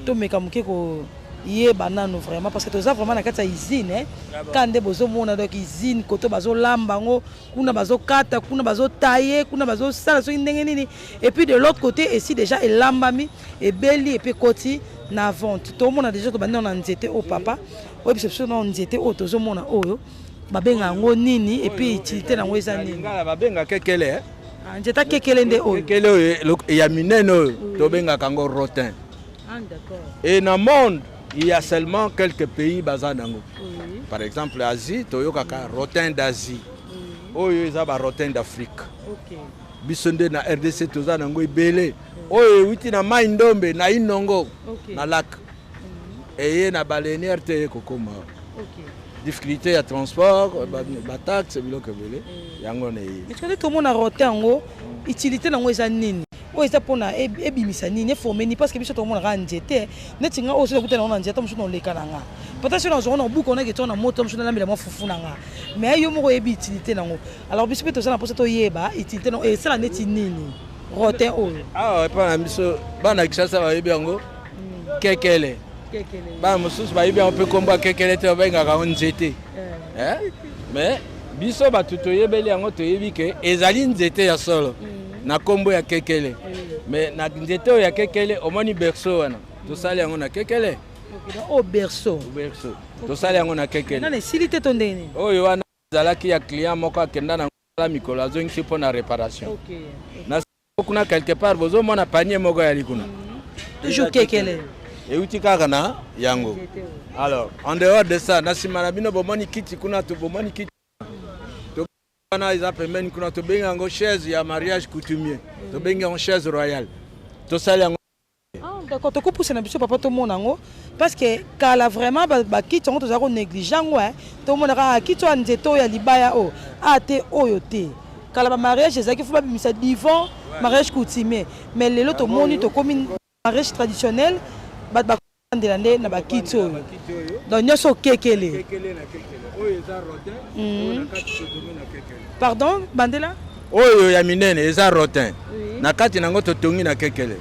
tomeka moke koyeba nano vraiment, parce que toza vraiment na kati ya usine, eh? Ka nde bozomona, donc usine koto bazolamba yango kuna, bazokata kuna, bazotaye kuna, bazosala soki ndenge nini, et puis de l'autre côté esi déjà elambami, ebeli, et puis ekoti na vente. Tomona déjà, tobandi na nzete oyo. Papa, oyebisa biso na nzete oyo tozomona oyo, babenga yango nini, et puis utilité nango eza nini? Babenga kekele. Ah, nzete akekele nde oyo? Kekele oyo ya minene oyo, tobengaka yango rotin. Ah, d'accord. Et na monde, il y a seulement quelques pays baza nango. Par exemple Asie, toyokaka rotin d'Asie. Oyo eza barotin d'Afrique. Biso nde na RDC toza nango ebele. Oyo ewuti na mai Ndombe na Inongo na lac. Eye na baleinière te, eye kokoma awa. Difficulté ya transport, bataxe, biloko ebele, yango na eye. Mais soki tomona rotin yango, utilité nango eza nini? Oyo eza mpona ebimisa nini, eforme nini? Parce que biso tomona kaka nzete neti nga oyo, soki nakuta nango na nzete mosusu, noleka na nga peut-être soki nazongo na buka onaki tongo na moto mosusu, nalambela mwa fufu na nga. Mais yo moko oyebi utilité nango. Alors biso mpe toza na mposa toyeba utilité nango esala neti nini, rotin oyo. Awa epa na biso, bana Kinshasa bayebi yango kekele. Bana mosusu bayebi yango mpe kombo ya kekele te, babengaka yango nzete. Mais biso bato toyebeli yango, toyebi ke ezali nzete ya solo na nkombo ya kekele. Mais na nzete oyo ya kekele, omoni berceau wana, tosali yango na kekele. Oyo berceau? Berceau, tosali yango na kekele. Nana esili te to ndenge nini? Oyo wana ezalaki ya client moko, akenda na mikolo, azongisi mpo na réparation. Na kuna quelque part bozomona panier moko yali kuna. Toujours kekele. Euti kaka na yango. Alors, en dehors de ça, na nsima na bino bomoni kiti kuna, to bomoni kiti wana eza pembeni kuna, tobengi yango chaise ya mariage coutumier, tobengi yango chaise royale, tosali yango. Ah, d'accord, tokopusa na biso papa, tomona yango, parce que kala vraiment bakiti yango tozala konéglige yango. Tomona kaka kiti oyo ya nzete, oyo ya libaya, oyo a te, oyo te. Kala bamariage ezalaki fo babimisa divan, mariage coutumier. Mais lelo tomoni tokomi mariage traditionnel, bato bakandela nde na bakiti oyo. Donc nyonso okekele. Pardon, bandela. Oyo ya minene eza rotin, na kati nango totongi na kekele,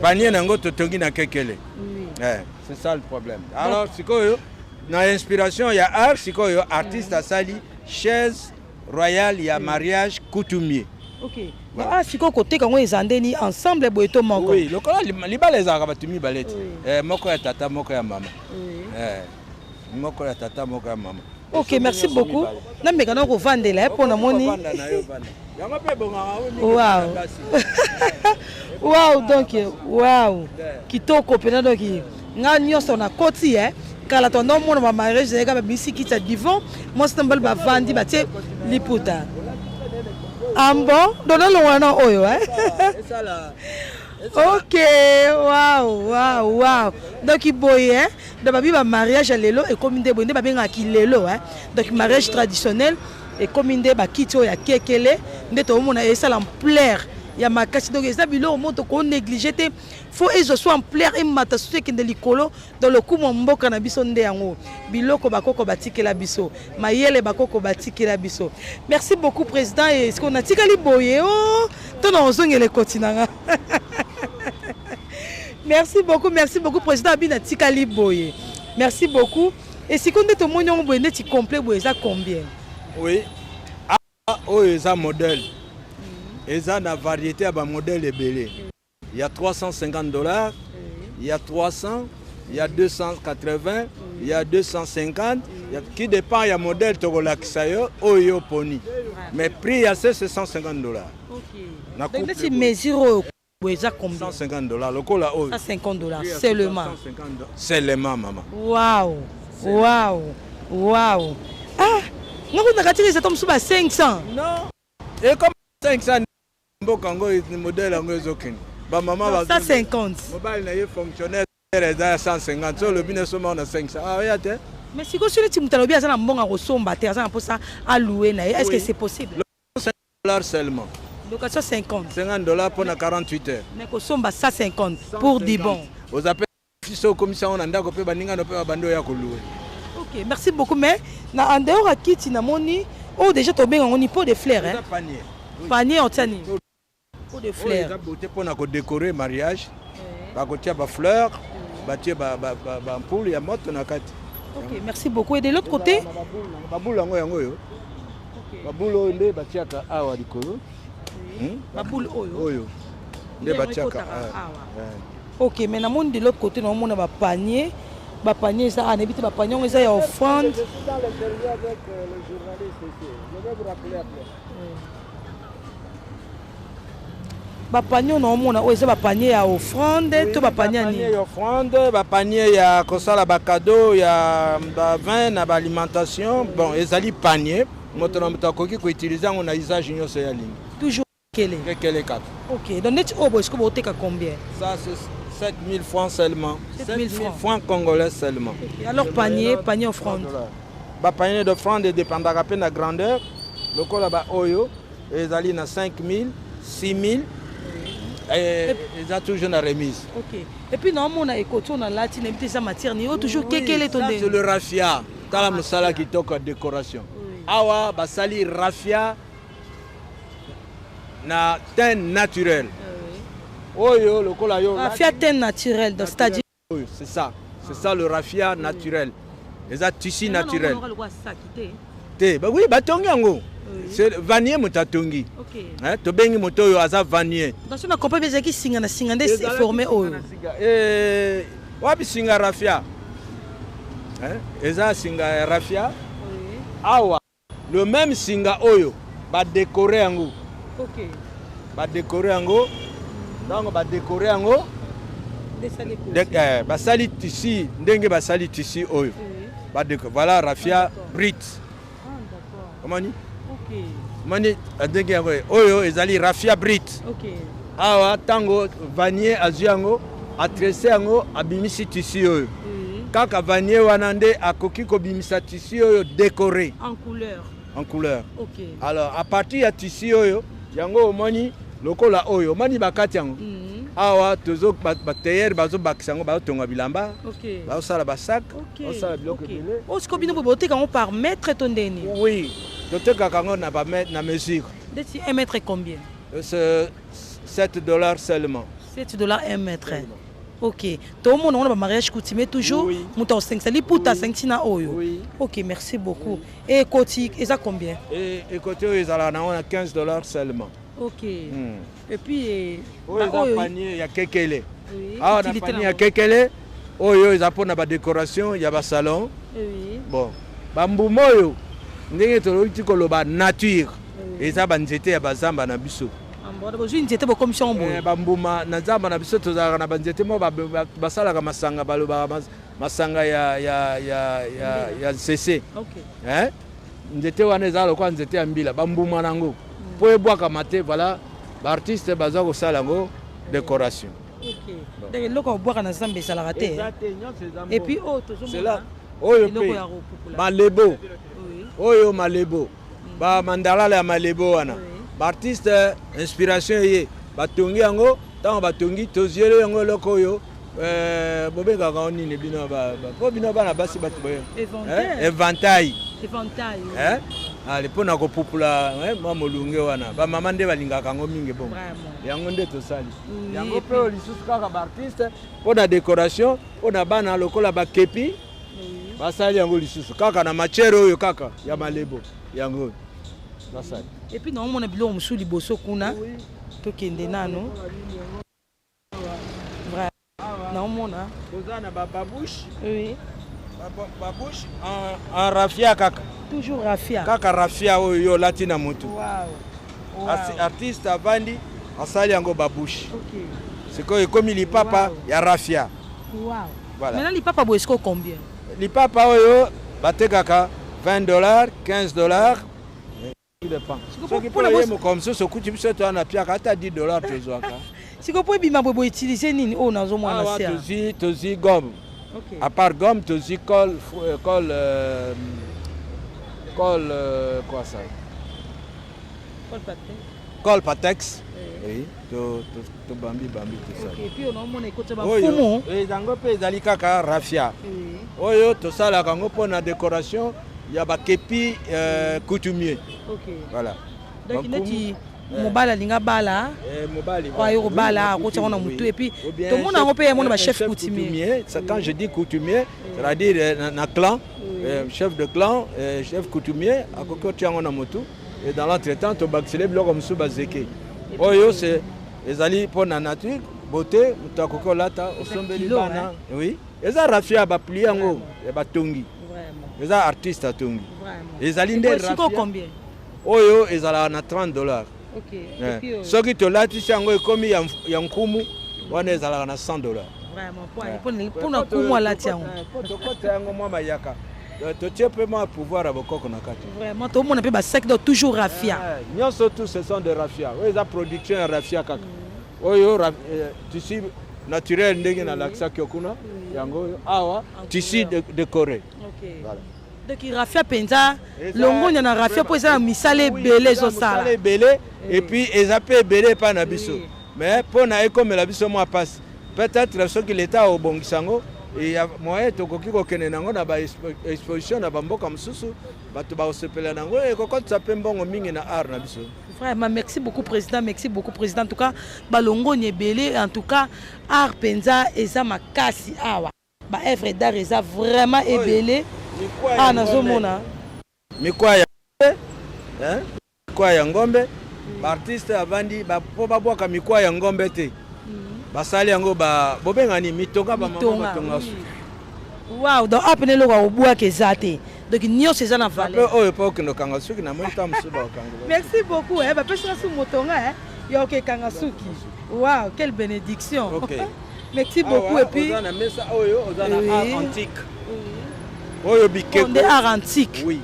panier nango totongi na kekele. C'est ça le problème. Alors sikoyo, na inspiration ya art, sikoyo artiste asali chaise royale ya mariage coutumier. Ok. Ah, sikoyo koteka yango eza ndeni, ensemble boye to moko? Oui, lokola libala ezalaka bato mibale ti, moko ya tata, moko ya mama, moko ya tata, moko ya mama. Ok, merci beaucoup. Nameka na kovandela mpo namoni. Wow, donc wow, kitoko mpena. Donc nga nyonso nakoti e kala tondo omona bamariage ezalaka babimisi kiti ya divan, mwasi na mobali bavandi, batie liputa ambo. Donc nalongola na oyo. Ok, wow. Donc boye, donc babi bamariage ya lelo ekomi nde boye, nde babengaka lelo. Donc mariage traditionnel ekomi nde bakiti oyo ya kekele nde toomona esala ampleur ya makasi. Donc eza biloko moko tokonéglige te, fo ezwa so ampleur, emata susu, ekende likolo. Donc lokumu ya mboka na biso nde yango, biloko bakoko batikela biso, mayele bakoko batikela biso. Merci beaucoup, président. Eske natikali boye o to na ozongela ekoti na nga? Merci beaucoup, merci beaucoup, président. Abi natikali boye. Merci beaucoup. Esiko nde tomoni yango boye neti complet boye, eza combien? Oui, oyo eza modèle, eza na variété ya bamodèle ebele. Il y a 350 $, il y a 300, il y a 280, il y a 250, il y a... qui dépend ya modèle tokolakisa yo oyo poni. Mais prix ya c'est 150 $. Na Donc neti mesure oyo boye eza combien? 150 $ lokola oyo. 150 $ seulement? 150 seulement, mama. Wow! Ah, nga kuna kati eza to mosusu ba 500. Non, et comme 500, mboka yango, modèle yango ezokende, bamama. 150. Mobali na ye fonctionnaire eza ya 150, so olobi na soma na 500, ah, oya te. Mais sikoyo soki neti moto alobi aza na mbongo ya kosomba te, aza na mposa aloue na ye, est ce que c'est possible? Dollars seulement. Location 50. 50 $ mpona 48 heures. Mais kosomba 150 pour du bon. Oza mpe so okomisa yango na ndako mpe baningano mpe babandi oya kolouer. Ok, merci beaucoup. Mais na en dehors ya kiti, namoni oyo déjà tobenga yango ni pot de fleur, hein? Eza panier. Panier otia nini? Pot de Oyo fleur. eza beauté mpona kodécorer mariage, bakotia bafleur, batie baampoule ya moto na kati. Ok, merci beaucoup. Et de l'autre côté? Baboule yango, yango oyo, baboule oyo nde batiaka awa likolo. Baboule oyo? Oyo nde Nde yango batiaka ekotaka awa. Awa. Ok, mais namoni de l'autre côté naomona bapanier, bapanier eza awa, nayebi te bapanier yango eza ya offrande. Je suis dans l'interview avec le journaliste ici. Je vais vous rappeler après. Bapanier oyo naomona oyo eza bapanier ya offrande to bapanier ya bapanier nini? Ya offrande, bapanier ya kosala bacadeau ya bavin na baalimentation. Bon, ezali panier, moto na moto akoki koutiliser yango na usage nyonso ya lingi. Toujours. Kekele. Kekele kaka. Ok, donc neti oyo boye sikoyo boteka combien? Ça c'est 7000 francs seulement. 7000 francs. francs congolais seulement. Okay. Alors panier, panier offrande. Ba panier d'offrande dépendaka pe na grandeur. Lokola ba oyo ezali na 5000, 6000 et eza toujours na remise. Ok. Et puis naomona ekoti oyo nalati nayebi te eza matière nini oyo toujours kekele to Ça ndenge. c'est le raffia. Tala mosala kitoko ya décoration. Awa basali raffia na teint naturel. Oyo lokola yo Raffia teint naturel, donc c'est-à-dire oyo, c'est ça. C'est ça le raffia naturel. Eza tissu naturel. Te, ba oui, batongi yango. C'est vanier moto atongi. Ok. Hein, tobengi moto oyo aza vanier. Donc soki na comprendre bien ezalaki singa na singa nde forme oyo. Eh, wapi singa raffia? Hein, eza singa ya raffia. Awa le même singa oyo ba décorer yango. Ok. Ba décorer yango. Ntango ba décorer yango, basali tissu ndenge basali tissu oyo. Ba décorer. Voilà raffia brut. Omoni? Ok. Omoni ndenge yango oyo ezali raffia brut. Ok. Awa ntango vanier azwi yango, atresse yango, abimisi tissu oyo. Kaka vanier wana nde akoki kobimisa tissu oyo décoré. En couleur. En couleur. Ok. Alors à partir ya tissu oyo, yango omoni lokola oyo, omoni bakati yango. Awa tozo ba tailleur bazobakisa yango, bazotonga bilamba. Ok. Bazosala ba sac, Ok. bazosala biloko Ok. ebele. Oyo sikoyo bino boye boteka yango par mètre to ndeni? Oui, totekaka yango na ba mètre, na mesure. Ndeti 1 mètre combien? C'est 7 $ seulement. 7 $ 1 mètre. Ok. Tomona wana ba mariage coutumier toujours, Oui. moto akosengisa liputa asengisi na oyo. Oui. Ok, merci beaucoup. Et ekoti eza combien? Et ekoti oyo ezalaka nango na 15 $ seulement. Ok. Et puis Oyo ba eza oyo panier ya kekele. Oui, Awa na utilité panier ya nango. kekele oyo eza mpona ba décoration ya ba salon. Oui. Bon, bambuma oyo ndenge tolobi ti koloba nature, eza banzete ya bazamba na biso. Ah, bon, bozwi nzete bokomisi yango boye. Bambuma na nzamba na biso tozalaka na banzete moko basalaka masanga, balobaka masanga ya nsese. Ok. Hein? Nzete wana eza lokola nzete ya mbila, bambuma nango mpo ebwakama te, voilà baartiste baza kosala yango décoration. Ok. Donc eloko ya kobwaka na zamba ezalaka te. Eza te, nyonso eza Et puis mbongo. oyo tozomona C'est là oyo eloko mpe ya kopupula. malebo. Oui. Oyo malebo, bamandalala ya malebo wana. Oui. Baartiste inspiration eye batongi yango, ntango batongi tozieli yango eloko oyo bobengaka yango nini bino po bino bana basi bato boye? Éventail. Éventail. Éventail. Oui. Eh? Ale mpona kopupula mwa molunge wana, bamama nde balingaka yango mingi bongo. Vraiment. Yango nde tosali. Oui, Yango et mpe oyo lisusu kaka baartiste mpona décoration, mpona bana lokola bakepi. Oui. Basali yango lisusu kaka na matière oyo kaka ya malebo, yango oyo basali. Et puis naomona biloko mosusu liboso kuna, tokende nano. Vrai. Naomona. Toza na bababouche. Oui. Babouche en raffia kaka. Toujours raffia. Kaka raffia oyo yo olati na motu. Wow. Wow. Artiste avandi asali yango babouche. Ok. Sikoyo ekomi lipapa Wow. ya raffia. Wow. Voilà. Maintenant lipapa boye sikoyo combien? Lipapa oyo batekaka 20 $, 15 $. Dépend. Sikoyo Soki mpona mpo ye mokolo mosusu okuti biso toa na piaka ata 10 $ tozwaka. Sikoyo mpo ebima boye, boutiliser nini oyo nazomona Awa se? tozwi gomme. Ok. À part gomme, tozwi colle, quoi ça? Colle Patex. Colle Patex. Oui, to bambi bambi tout ça. Ok, et puis onaomona ekoti Oyo, bafumu. yango mpe ezali kaka raffia. Oui. Oyo tosalaka yango mpona décoration ya bakepi coutumier. Ok. Voilà. Donc Bankumu, neti mobali alinga bala, mobali oyo aye kobala, akoti yango na motu. Et puis Ou bien tomona yango mpe yamona un bachef coutumier. Ça, quand je dis coutumier, c'est-à-dire na clan, chef de clan, chef coutumier, akoki kotia yango na motu. Et dans l'entretemps, tobakisele biloko mosusu, bazeke. Oyo c'est ezali mpo na nature, beauté, moto akoki kolata, osombeli kilo, bana. Oui, eza raffia, baplie yango ya batongi. Vraiment. Eza artiste atongi. Vraiment. Ezali nde Sikoyo raffia. combien? Oyo ezalaka na 30 $. Ok. Et puis Soki tolatisi yango ekomi ya nkumu, wana ezalaka na 100 $. Vraiment, mpona kumu alati yango. Po tokota yango mwa mayaka. Totie mpe mwa pouvoir ya bokoko na kati. Vraiment, tomona mpe basac, donc toujours raphia. Nyonso tout, ce sont de raphia. Oyo eza production ya raphia kaka. Oyo tissu naturel, ndenge nalakisaki yo kuna, yango oyo awa, tissu décoré. Voilà. Donc raphia mpenza, longonya na raphia, mpo eza na misala ebele ezosala. Mosala ebele, et puis eza mpe ebele epai na biso, mais mpo na ekomela biso mwa mpasi. Peut-être soki leta obongisa yango, ya moyen tokoki kokende nango na baexposition na bamboka mosusu, bato bakosepela nango, ekokotisa mpe mbongo mingi na art na biso. Vraiment, merci beaucoup président, merci beaucoup président. En tout cas balongoni ebele. En tout cas art mpenza eza makasi awa, baœuvre d'art eza vraiment ebele. Awa nazomona mikwa ya, mikwa ya ngombe. Baartiste avandi mpo babwaka mikwa ya ngombe te, basali yango, bobengani mitonga, bamama batonga. Wow, donc apene eloko ya kobwaka eza te, donc nyonso eza na valeur. Oyo mpe okende okanga suki na moi, ta mosusu bakokanga. Merci beaucoup. Bapesaka su motonga ya okekanga suki. Wow, quelle bénédiction! Merci beaucoup. Et puis oza na mesa oyo, oza na art antique oyo, bikeko. Nde art antique? Oui.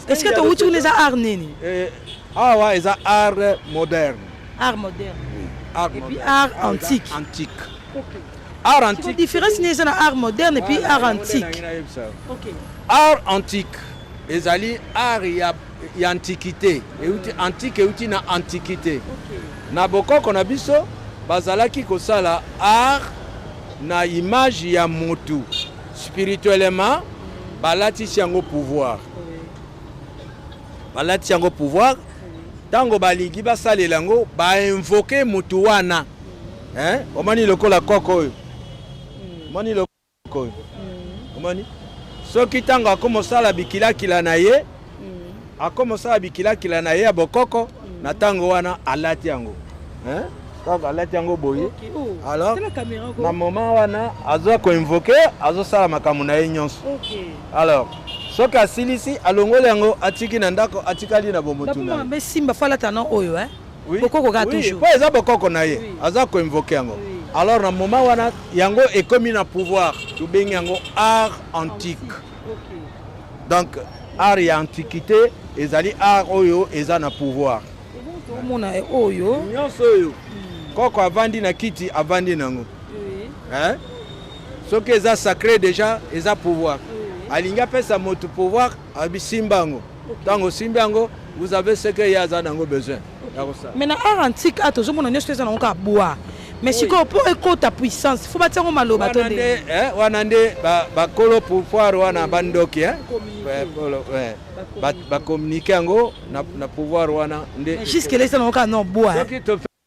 Est ce que towuti kuna, eza art nini? Awa eza art moderne. Art moderne. Art. Et puis art antique. Antique, art antique. Différence nini eza na art moderne et puis art antique? Art antique ezali art ya antiquité, euti antique, euti na antiquité. Na bokoko na biso bazalaki kosala art na image ya motu, spirituellement balatisi yango pouvoir, balatisi yango pouvoir. Ntango balingi basalela yango, bainvoquer motu wana. Omoni lokola koko oyo, omoni lokola oyo, omoni soki ntango akomosala bikilakila na ye, akomosala bikilakila na ye ya bokoko, na ntango wana alati yango, ntango alati yango boye, alors na moment wana aza koinvoquer, azosala makambo na ye nyonso. Alors soki asilisi, alongoli yango, atiki na ndako, atikali na bomotu na ye. Simba fo alata na oyo bokoko kaka toujours. Po eza bokoko na ye, aza koinvoquer yango. Alors na moment wana yango ekomi na pouvoir, tobengi yango art antique. Donc art ya antiquité ezali art oyo eza na pouvoir. Omona oyo. Nyonso oyo, koko avandi na kiti, avandi nango, soki eza sacré, déjà eza pouvoir. Alingi apesa moto pouvoir, abisimba yango. Ntango osimbi yango, vous avez ce que ye aza nango besoin ya kosala. Mais na art antique a tozomona nyonso eza nango kaka bois, mais sikoyo mpo ekota puissance, fo batia yango maloba to nde wana nde bakolo pouvoir wana, bandoki bacommuniquer yango na pouvoir wana nde. Jusque là eza nango kaka non bois. Soki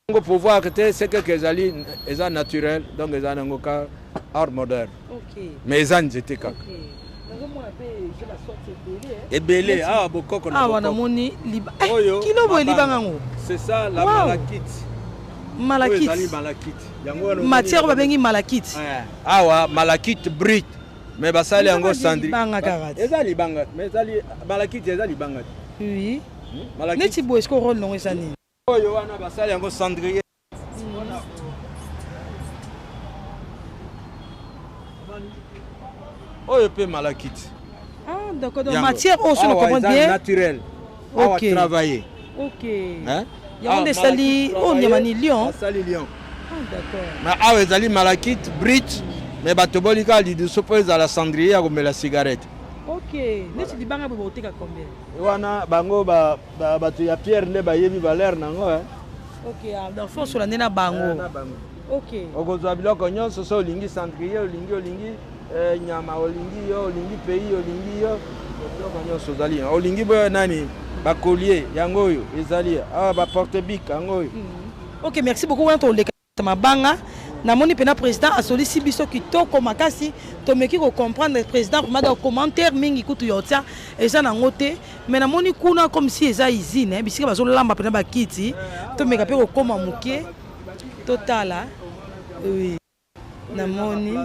yango pouvoir te, c'est que ezali, eza naturel, donc eza nango ka art moderne, mais eza nzete kaka ebele awa, bokoko na. Awa namoni oyo. Kilo boye libanga yango. C'est ça la malachite. Malachite. Malachite yango. Matière oyo babengi malachite. Awa malachite brut, mais basali yango cendrier. Libanga kaka. Eza libanga, mais ezali malachite, eza libanga. Oui, neti boye siko rôle nango eza nini? Oyo wana basali yango cendrier. Oyo mpe malachite. Ah d'accord, donc matière oyo, so na comprendre bien, naturel awa, travaillé. Ok, yango nde esali oyo nyama ni lion. Basali lion. Ah d'accord. Mais awa ezali malachite brut, mais batoboli kaka liduso mpo ezala cendrier ya komela cigarette. Ok, neti libanga boye boteka combien? Wana bango bato ya pierre nde bayebi valeur nango. Ok, donc fo osola nde na bango. Ok. Okozwa biloko nyonso so olingi, cendrier olingi, olingi nyama olingi, yo olingi pays olingi, yo biloko nyonso ozali olingi boyo nani, bacollier yango oyo ezali awa, baporte bic yango oyo. Ok, merci beaucoup. Wana toleka mabanga, namoni mpena président asolisi biso kitoko makasi, tomeki kocomprendre président vraiment. Donc commentaire mingi kutu ya otia eza nango te, mais namoni kuna comme si eza usine, bisika bazolamba mpena bakiti. Tomeka mpe kokóma moke, totala. Oui, namoni.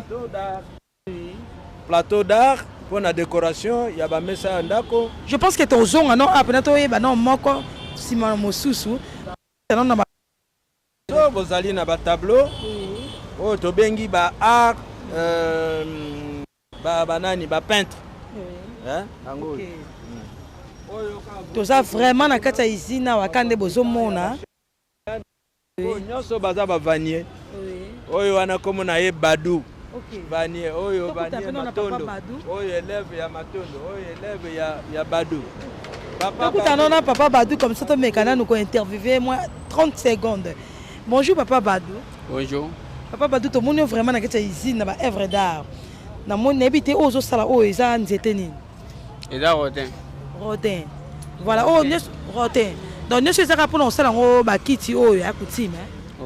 Plateau d'art mpo na décoration ya bamesa ya ndako. Je pense que tozonga no a mpena toyeba no moko nsima na mosusu na. So bozali na batableau oyo tobengi ba art, banani, bapeintre. Yango oyo. Toza vraiment na kati ya usine awa ka nde bozomona. Oyo nyonso baza bavanier. Oyo wana kombo na ye Badu. Vanier oyo vanier Matondo. Oyo élève ya Matondo, oyo élève ya Badu. Papa Tokutana na papa Badu comme ça tomeka nanu ko interviewer moi 30 secondes. Bonjour papa Badu. Bonjour. Papa Badu, tomoni yo vraiment na kati ya usine na ba œuvre d'art. Namoni nayebi te oyo ozosala oyo eza nzete nini? Eza rotin. Rotin. Voilà, oyo nyonso rotin. Donc nyonso ezaka mpona kosala yango bakiti oyo ya coutume.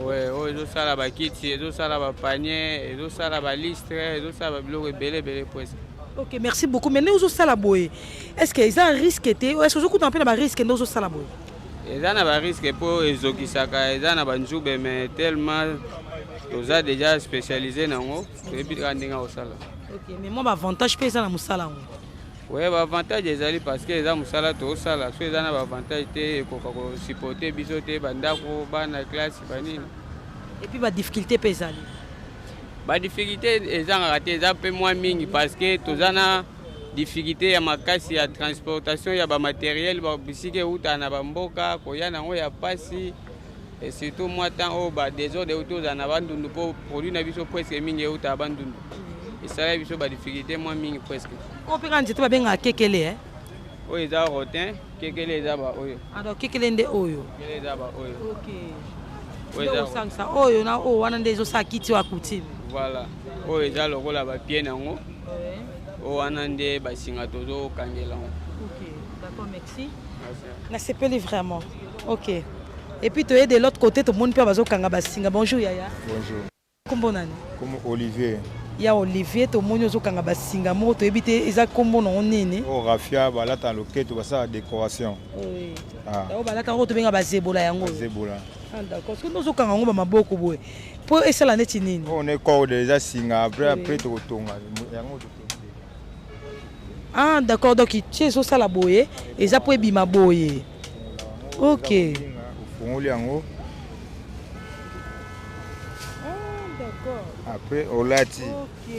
Ouais, oyo ezosala bakiti, ezosala bapanier, ezosala balistre, ezosala babiloko ebele ebele presque. Ok, merci beaucoup. Mais ndenge ozosala boye, est-ce que eza risque te? Est-ce que ozokutana mpe na barisque nde ozosala boye? Eza na barisque mpo ezokisaka, eza na banzube, mais tellement toza déjà spécialisé nango, toyebi kaka ndenge akosala. Ok, mais mwa baavantage mpe eza na mosala yango? Ouais, baavantage ezali parce que eza mosala tozosala. So eza na baavantage te, ekoka kosupporte biso te, bandako, bana classe, banini. Et puis badifficulté mpe ezali? Badifficulté ezangaka te, eza mpe mwa mingi parce que toza na difficulté ya makasi ya transportation ya bamatériel, bisika eutaka na bamboka koya nango ya pasi, et surtout mwa temps oyo badésordre euti ozala na Bandundu, mpo produit na biso presque mingi eutaka Bandundu, esala biso badifficulté mwa mingi presque. Oyo mpe kaka nzete babengaka kekele, eh? Oyo eza rotin, kekele eza baoyo. Ah, donc kekele nde oyo? Kekele eza baoyo. Ok, oyo osangisa oyo na oyo wana nde ezosala kiti oyo ya coutume. Voilà, oyo eza lokola bapie nango, oyo wana nde basinga tozokangela yango. Ok, d'accord, merci. Nasepeli vraiment. Ok, et puis toye de l'autre côté, tomoni mpe bazokanga basinga. Bonjour yaya. Bonjour. Kombo nani? Kombo Olivier. Ya Olivier, tomoni ozokanga basinga moko, toyebi te eza kombo nango nini. Oyo raphia, balata na loketo, basala décoration. Oyo balata oyo tobenga bazebola yango? Zebola. Ah, d'accord. Soki ozokanga yango bamaboko boye, mpo esala neti nini? Oyo ne corde, eza singa. Après tokotonga yango. Ah d'accord, donc tie ezosala boye, eza mpo ebima boye. Ok. Ofungoli yango. Ah, d'accord. Après olati. Ok,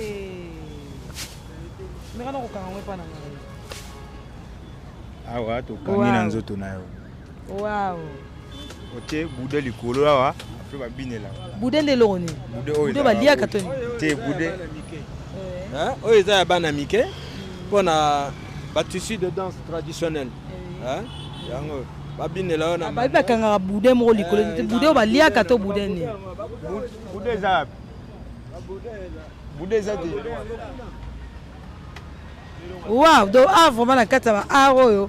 meka na kokanga yango epa na ngai. Awa tokangi na nzoto na yo. Wow. Otie boudin likolo awa, après babinela. Boudin nde eloko nini? Boudin oyo. Boudin baliaka to nini? Te, boudin. Oyo eza ya bana mike mpona batissu de danse traditionnelle yango babinela oyo na Babi bakangaka boudin moko likolo. Boudin oyo baliaka to boudin nini? Boudin eza, boudin eza te. Wow, donc ah, vraiment na kati ya ba art oyo,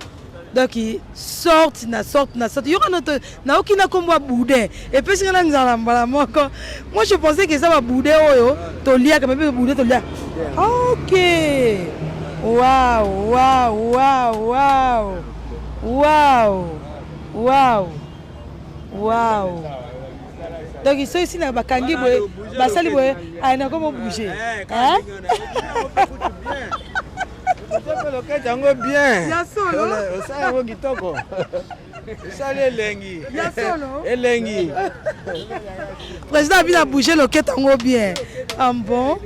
donc sorte na sorte na sorte, yoka noto naoki na kombo ya boudin, epesi nga na nzala mbala moko. Moi je pensais que eza baboudin oyo toliaka, mais mpe boudin toliaka. Ok, wow wow wow wow wow wow wow. Donc soki sina bakangi boye, basali boye, aya nakomo bouger. Lokete yango bien. Ya solo. Osala yango kitoko, osali elengi. Ya solo. Elengi. Président abina bouger lokete yango bien. Ah bon,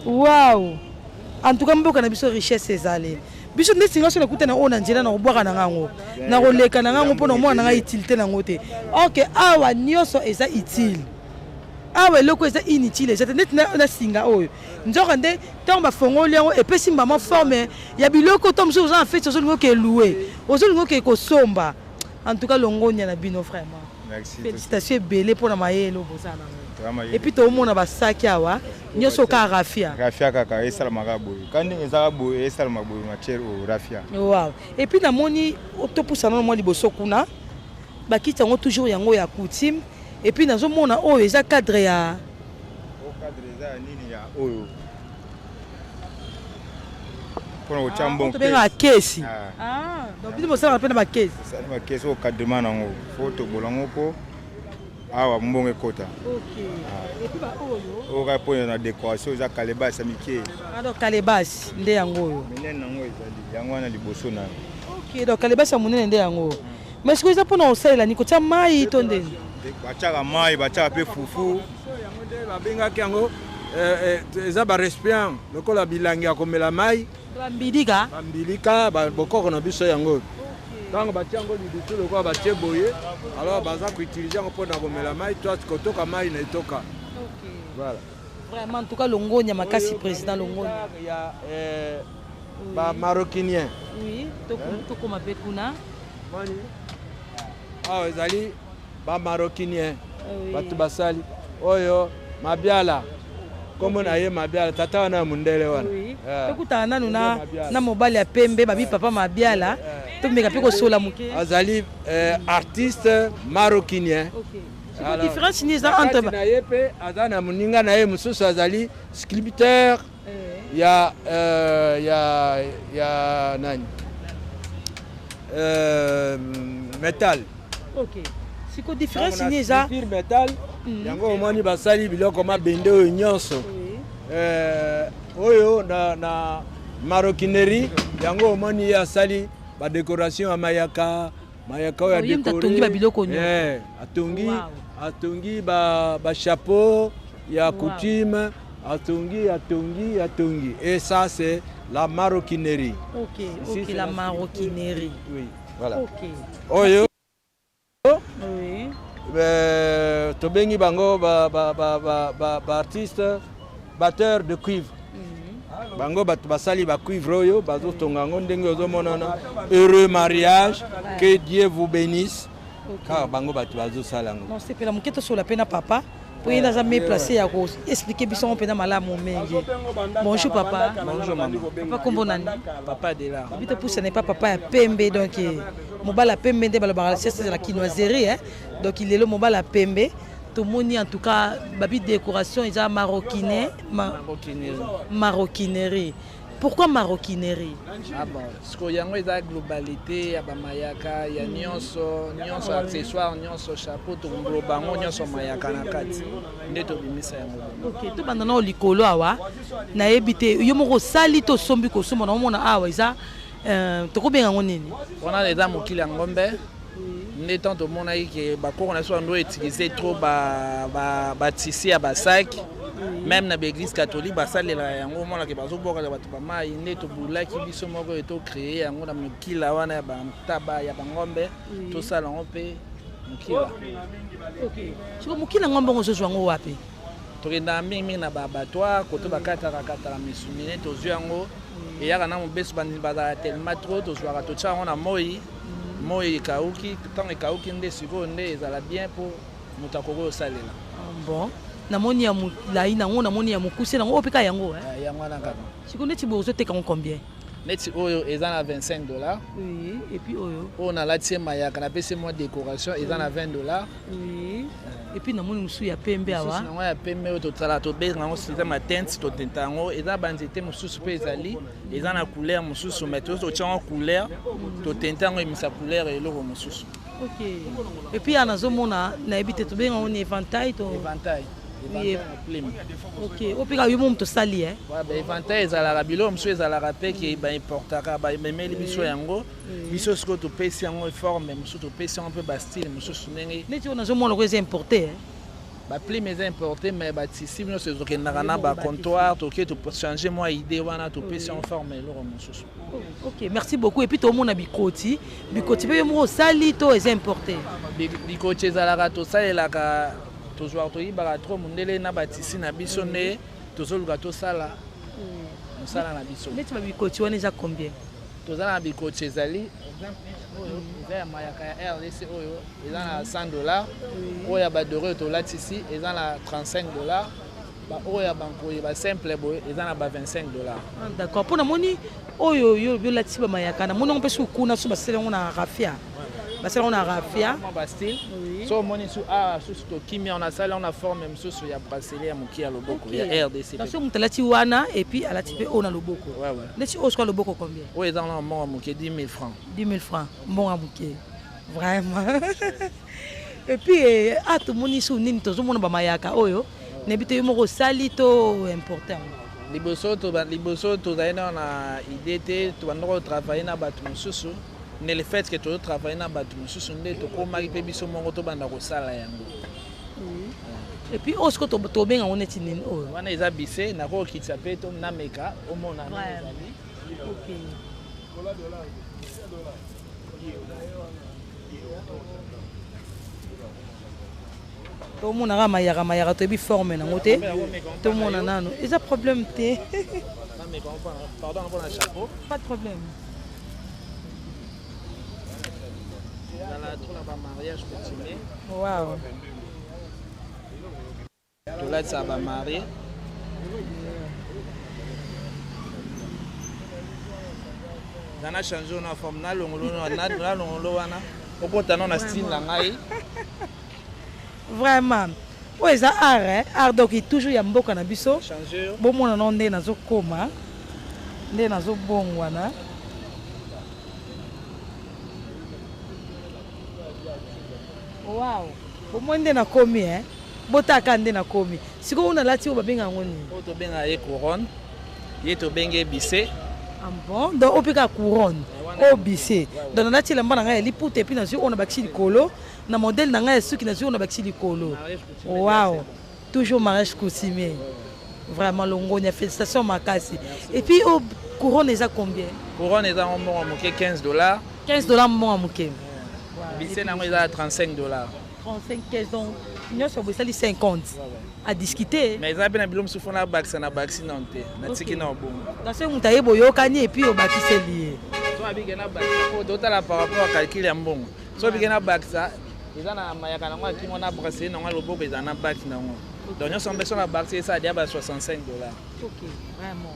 wow. En tout cas mboka na biso richesse ezali. Biso nde singa so nakuta na oyo na nzela na kobwaka na ngango, na koleka na ngango mpona omona na ngai utilité nango te. Ok, awa nyonso eza utile awa, eloko eza inutile eza te. Neti na singa oyo, nzoka nde ntango bafongoli yango epesi mbama forme ya biloko to mosusu oza na feti, ozolinga oke louer, ozolinga oke kosomba. En tout cas longonia na bino vraiment. Merci. Félicitation ebele mpona mayele oyo boza nango. Et puis toomona basaki awa nyonso kaka raphia. Raphia kaka, esalamaka boye, ka ndenge ezaka boye, esalama boye, matière oyo raphia. Wow. Et puis namoni topusana na mwa liboso kuna, bakiti yango toujours yango ya coutume. Et puis nazomona oyo eza cadre ya O cadre eza ya nini ya oyo mpona kotya mbongo. Tobengaka kesi. Ah. Donc bino bosalaka mpe na bakesi? Osali bakesi oyo, encadrement nango fo tobola yango mpo awa mbongo ekota. Ok, et puis baoyo? Oyo kaka mpo na décoration, eza calebasse ya mike. Ah, donc calebasse nde yango oyo? Minene nango ezali yango wana liboso na yo. Ok, donc calebasse ya monene nde yango oyo. Mais sikoyo eza mpona kosalela nini? Kotia mai to ndeni? Batiaka mai, batiaka mpe fufu. Yango nde babengaki yango, eza barécipient lokola bilangi ya komela mai. Bambilika. Bambilika, bokoko na biso yango. Ntango batie yango lidusu lokola batie boye, alors baza koutilize yango mpona komela mai to kotoka mai na etoka. Voilà. Vraiment, en tout cas, longonya makasi, président, longonya. Ya ba maroquinien. Oui, tokoma mpe kuna. Awa ezali ba maroquinien, bato basali oyo Mabiala, kombo na ye Mabiala, tata wana ya mondele wana. Tokutana nanu na mobali ya pembe, babi papa Mabiala, tomeka mpe kosola moke. Azali artiste maroquinien. Différence nini eza entre na ye mpe aza na moninga na ye mosusu azali sculpteur ya ya nani, métal. Ok, siko différence nini eza? Métal yango omoni basali biloko mabende oyo nyonso oyo na maroquinerie. Yango omoni ye asali badécoration ya mayaka, mayaka oyo. Atongi babiloko. Atongi, atongi bachapeau ya coutume, atongi, atongi, atongi. Et ça, c'est la maroquinerie. Ok. Ici, ok, la maroquinerie. Oui, voilà. Ok. Oyo oui. Tobengi bango baartiste batteur de cuivre. Bango bato basali bacuivre oyo bazotonga yango ndenge ozomonana. Heureux mariage, que Dieu vous bénisse. Kaka bango bato bazosala yango. Non, sepela moke, tosola mpe na papa po ye naza mieux placé ya koexpliquer biso ngo mpenza malamu mingi. Bonjour papa. Bonjour mama. Papa, kombo nani? Papa Adela. Bi topusana epa papa ya pembe. Donc mobali ya pembe nde balobaka sieste la kinoiserie. Donc lelo mobali ya pembe tomoni, en tout cas babi décoration eza maroquine ma, maroquinerie. Maroquinerie, pourquoi maroquinerie? Ah bon, sikoyo yango eza globalité ya bamayaka ya nyonso nyonso, accessoire nyonso, chapeau, tokongloba yango nyonso, mayaka na kati nde tobimisa yango. Ok, tobanda nao likolo awa. Nayebi te yo moko osali to osombi kosomba. Naomona awa eza tokobenga yango nini? Wana eza mokili ya ngombe. Nde ntango tomonaki ke bakoko na biso bando utiliser trop batissu ya basac, même na baéglise catholique basalelaka yango, omonake bazobwakaka bato bamai. Nde tobulaki biso moko e tocréer yango na mokila wana ya bantaba ya bangombe, tosala yango mpe mokila. Siko mokila ngombe ngo ozozwa yango wapi? Tokendaka mingimingi na baabattoir, koto bakataka kataka misuni. Ne tozwi yango, eyaka na mobeso, bazalaka tellement trop. Tozwaka, totia yango na moi, moi ekauki. Ntango ekauki nde sikoyo nde ezala bien mpo moto akoki kosalela. Bon, namoni ya molai nango, namoni ya mokuse nango, oyo mpe kaka yango? Yango wana kaka. Sikoyo neti boye ozoteka yango combien? Neti oyo eza na 25 $. Oui, et puis oyo? Oyo nalati ye mayaka, napesi mwa décoration, eza na 20 $. Oui, et puis namoni mosusu ya pembe awa. Nango ya pembe oyo tosala, tobenga yango système ya teinte, totenta yango. Eza banzete mosusu mpe ezali, eza na couleur mosusu, mais tozo totia yango couleur, totente yango, emisa couleur eloko mosusu. Ok, et puis awa nazomona, nayebi te tobenga yango ni éventail to? Éventail. Plume. Ok, oyo mpe kaka yo mo moto osali? Baéventail ezalaka biloko mosusu, ezalaka mpe ke baimportaka, bamemeli biso yango. Biso sikoyo topesi yango forme mosusu, topesi yango mpe bastyle mosusu ndenge. Neti oyo nazomona ko eza importé? Baplume eza importé, mais batissu nyonso ezokendaka na bacomptoir. Toke tochange mwa idée wana, topesi yango forme eloko mosusu. Ok, merci beaucoup. Et puis tomona bikoti, bikoti mpe yo moko osali to eza importé? Bikoti ezalaka, tosalelaka, tozwaka, toyibaka trop mondele na batissu na biso, nde tozoluka tosala mosala na biso. Neti babikoti wana eza combien? Toza na bikoti, ezali oyo eza ya mayaka ya RDC, oyo eza na 100 $. Oyo ya badoré oyo tolatisi eza na 35 $. Baoyo ya bankoye basimple boye eza na ba 25 $. D'accord. Mpo namoni oyo yo olobi olatisi bamayaka, namoni yango mpe soki kuna so basali yango na raphia, basali yango na raphia. Bastyle so omoni su awa susu tokimi yango, nasali yango na forme mosusu ya bracelet ya moki ya loboko ya RDC. So moto alati wana et puis alati mpe oyo na loboko, neti oyo soki loboko combien? Oyo eza na mbongo ya moke, 10 000 francs. 10 000 francs, mbongo ya moke vraiment. Et puis a tomoni su nini, tozomona bamayaka oyo, nayebi te yo moko osali to importé yango? Liboso tozali nano na idée te, tobanda kotravaille na bato mosusu. Nde le fait que tozotravaille na bato mosusu nde tokomaki mpe biso moko tobanda kosala yango. Et puis oyo sikoyo tobenga yango neti nini oyo? Wana eza bise, nakokokitisa mpe to nameka omona ndenge ezali. Ok. Tomonaka mayaka mayaka, toyebi forme nango te. Tomona nano, eza problème te. Pardon mpona chapeau. Pas de problème. Ezala trop na bamariage coutumier. Tolatisaka bamarie. Nga na change na forme, nalongolo wana, okota no na style na ngai. Vraiment, oyo eza art, hein? Art donc toujours ya mboka na biso. Change. Bomona no nde nazokoma, nde nazobongwana. Wow, bomoi nde nakomi, hein? Botaka nde nakomi sikoyo. Oyo nalati, oyo babenga yango nini? Oyo tobengaka ye couronne, ye tobenge ye bise. Ah bon, donc oyo mpe kaka couronne, oyo bise. Donc nalati elamba na ngai ya liputa et puis nazwi oyo na bakisi likolo na modèle na ngai ya suki, nazwi oyo na bakisi likolo. Wow, toujours mariage coutumier. Vraiment longonia, félicitation makasi. Et puis oyo couronne eza combien? Couronne eza ngo mbongo moke, 15 $. 15 $, mbongo moke. Bise nango eza 35 $. 35, 15, donc nyonso boye esali 50 à discuter. Mais eza mpe na bilo mosusu fona bakisa na bakisi nano te, natiki na obongo. Donc soki moto aye, boyokani et puis obakiseli ye. So abike na bakisa po totala par rapport ya calcul ya mbongo. So abike na bakisa, eza na mayaka nango ya kingo na bracelet nango ya loboko, eza na baki nango. Donc nyonso mpe so na bakisi, esala dia ba 65 $. Ok, vraiment.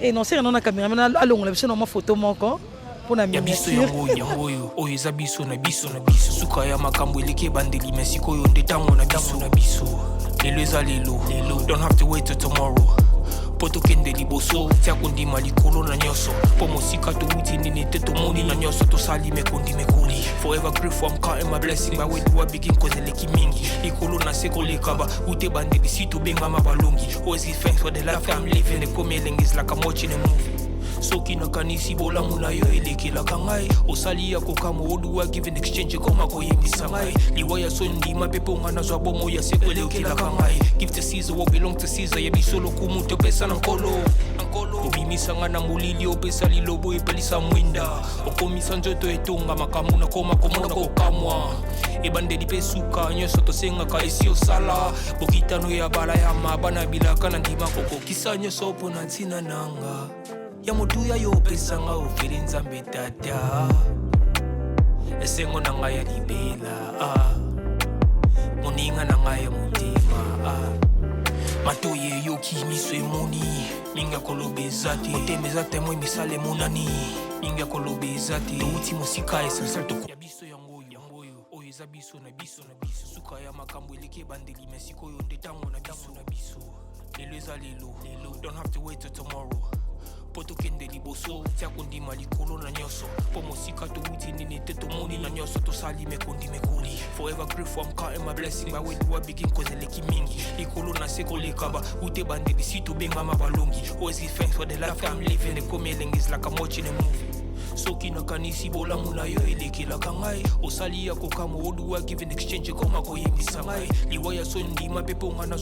Et non, c'est na caméraman alongola biso na mwa photo moko mpona Ya biso. miniature. Yango oyo, yango oyo, oyo eza biso na biso na biso. Suka ya makambo eleki ebandeli, me sikoyo nde ntango na biso na biso. Lelo eza lelo lelo, don't have to wait till tomorrow mpo tokende liboso. Tia kondima likolo na nyonso, mpo mosika towuti nini te, tomoni na nyonso tosali mekondi mekoli. Forever grateful, I'm counting my blessing by where do I begin, 'cause eleki mingi likolo na se koleka ba ute bandeli si tobengama balongi. Always give thanks for the life I'm living. Ekomi elengi, is like I'm watching a movie. Soki nakanisi bolamu na yo elekelaka ngai, osali ya kokamwa oduwa give in exchange ekoma koyebisa ngai liwa ya so ndima mpe mpo nga nazwa bomo ya seko elekelaka ngai. Give to Caesar what belong to Caesar. Ya biso lokumu topesa na Nkolo. Obimisa nga na molili, opesa lilobo, epelisa mwinda, okomisa nzoto etonga makambo nakoma komona kokamwa. Ebandeli mpe suka, nyonso tosengaka esi osala. Bokitano ya bala ya mabana bilaka na ndima kokokisa nyonso mpo na ntina nanga ya motuya yo opesanga ofeli. Nzambe Tata, esengo na ngai ya libela, ah. Moninga na ngai ya motema, ah. Matoi eyoki, miso emoni, mingi ya koloba eza te. Motema eza témoin, misala emonani, mingi ya koloba eza te. Touti mosika, essentiel toko ya biso. Yango oyo, yango oyo, oyo eza biso na biso na biso. Suka ya makambo eleki ebandeli, me sikoyo nde ntango na biso na biso. Lelo eza lelo lelo, don't have to wait till tomorrow mpo tokende liboso. Tia kondima likolo na nyonso, mpo mosika towuti nini te, tomoni na nyonso tosali mekondi mekoli. Forever grateful, I'm counting my blessing by where do I begin, 'cause eleki mingi likolo na se koleka ba ute bandeli si tobengama balongi. Always give thanks for the life I'm living. Ekomi elengi, is like I'm watching a movie. Soki nakanisi bolamu na yo elekelaka ngai, osali ya kokamwa oduwa give in exchange ekoma koyebisa ngai liwa ya so ndima mpe mpo nga nazwa.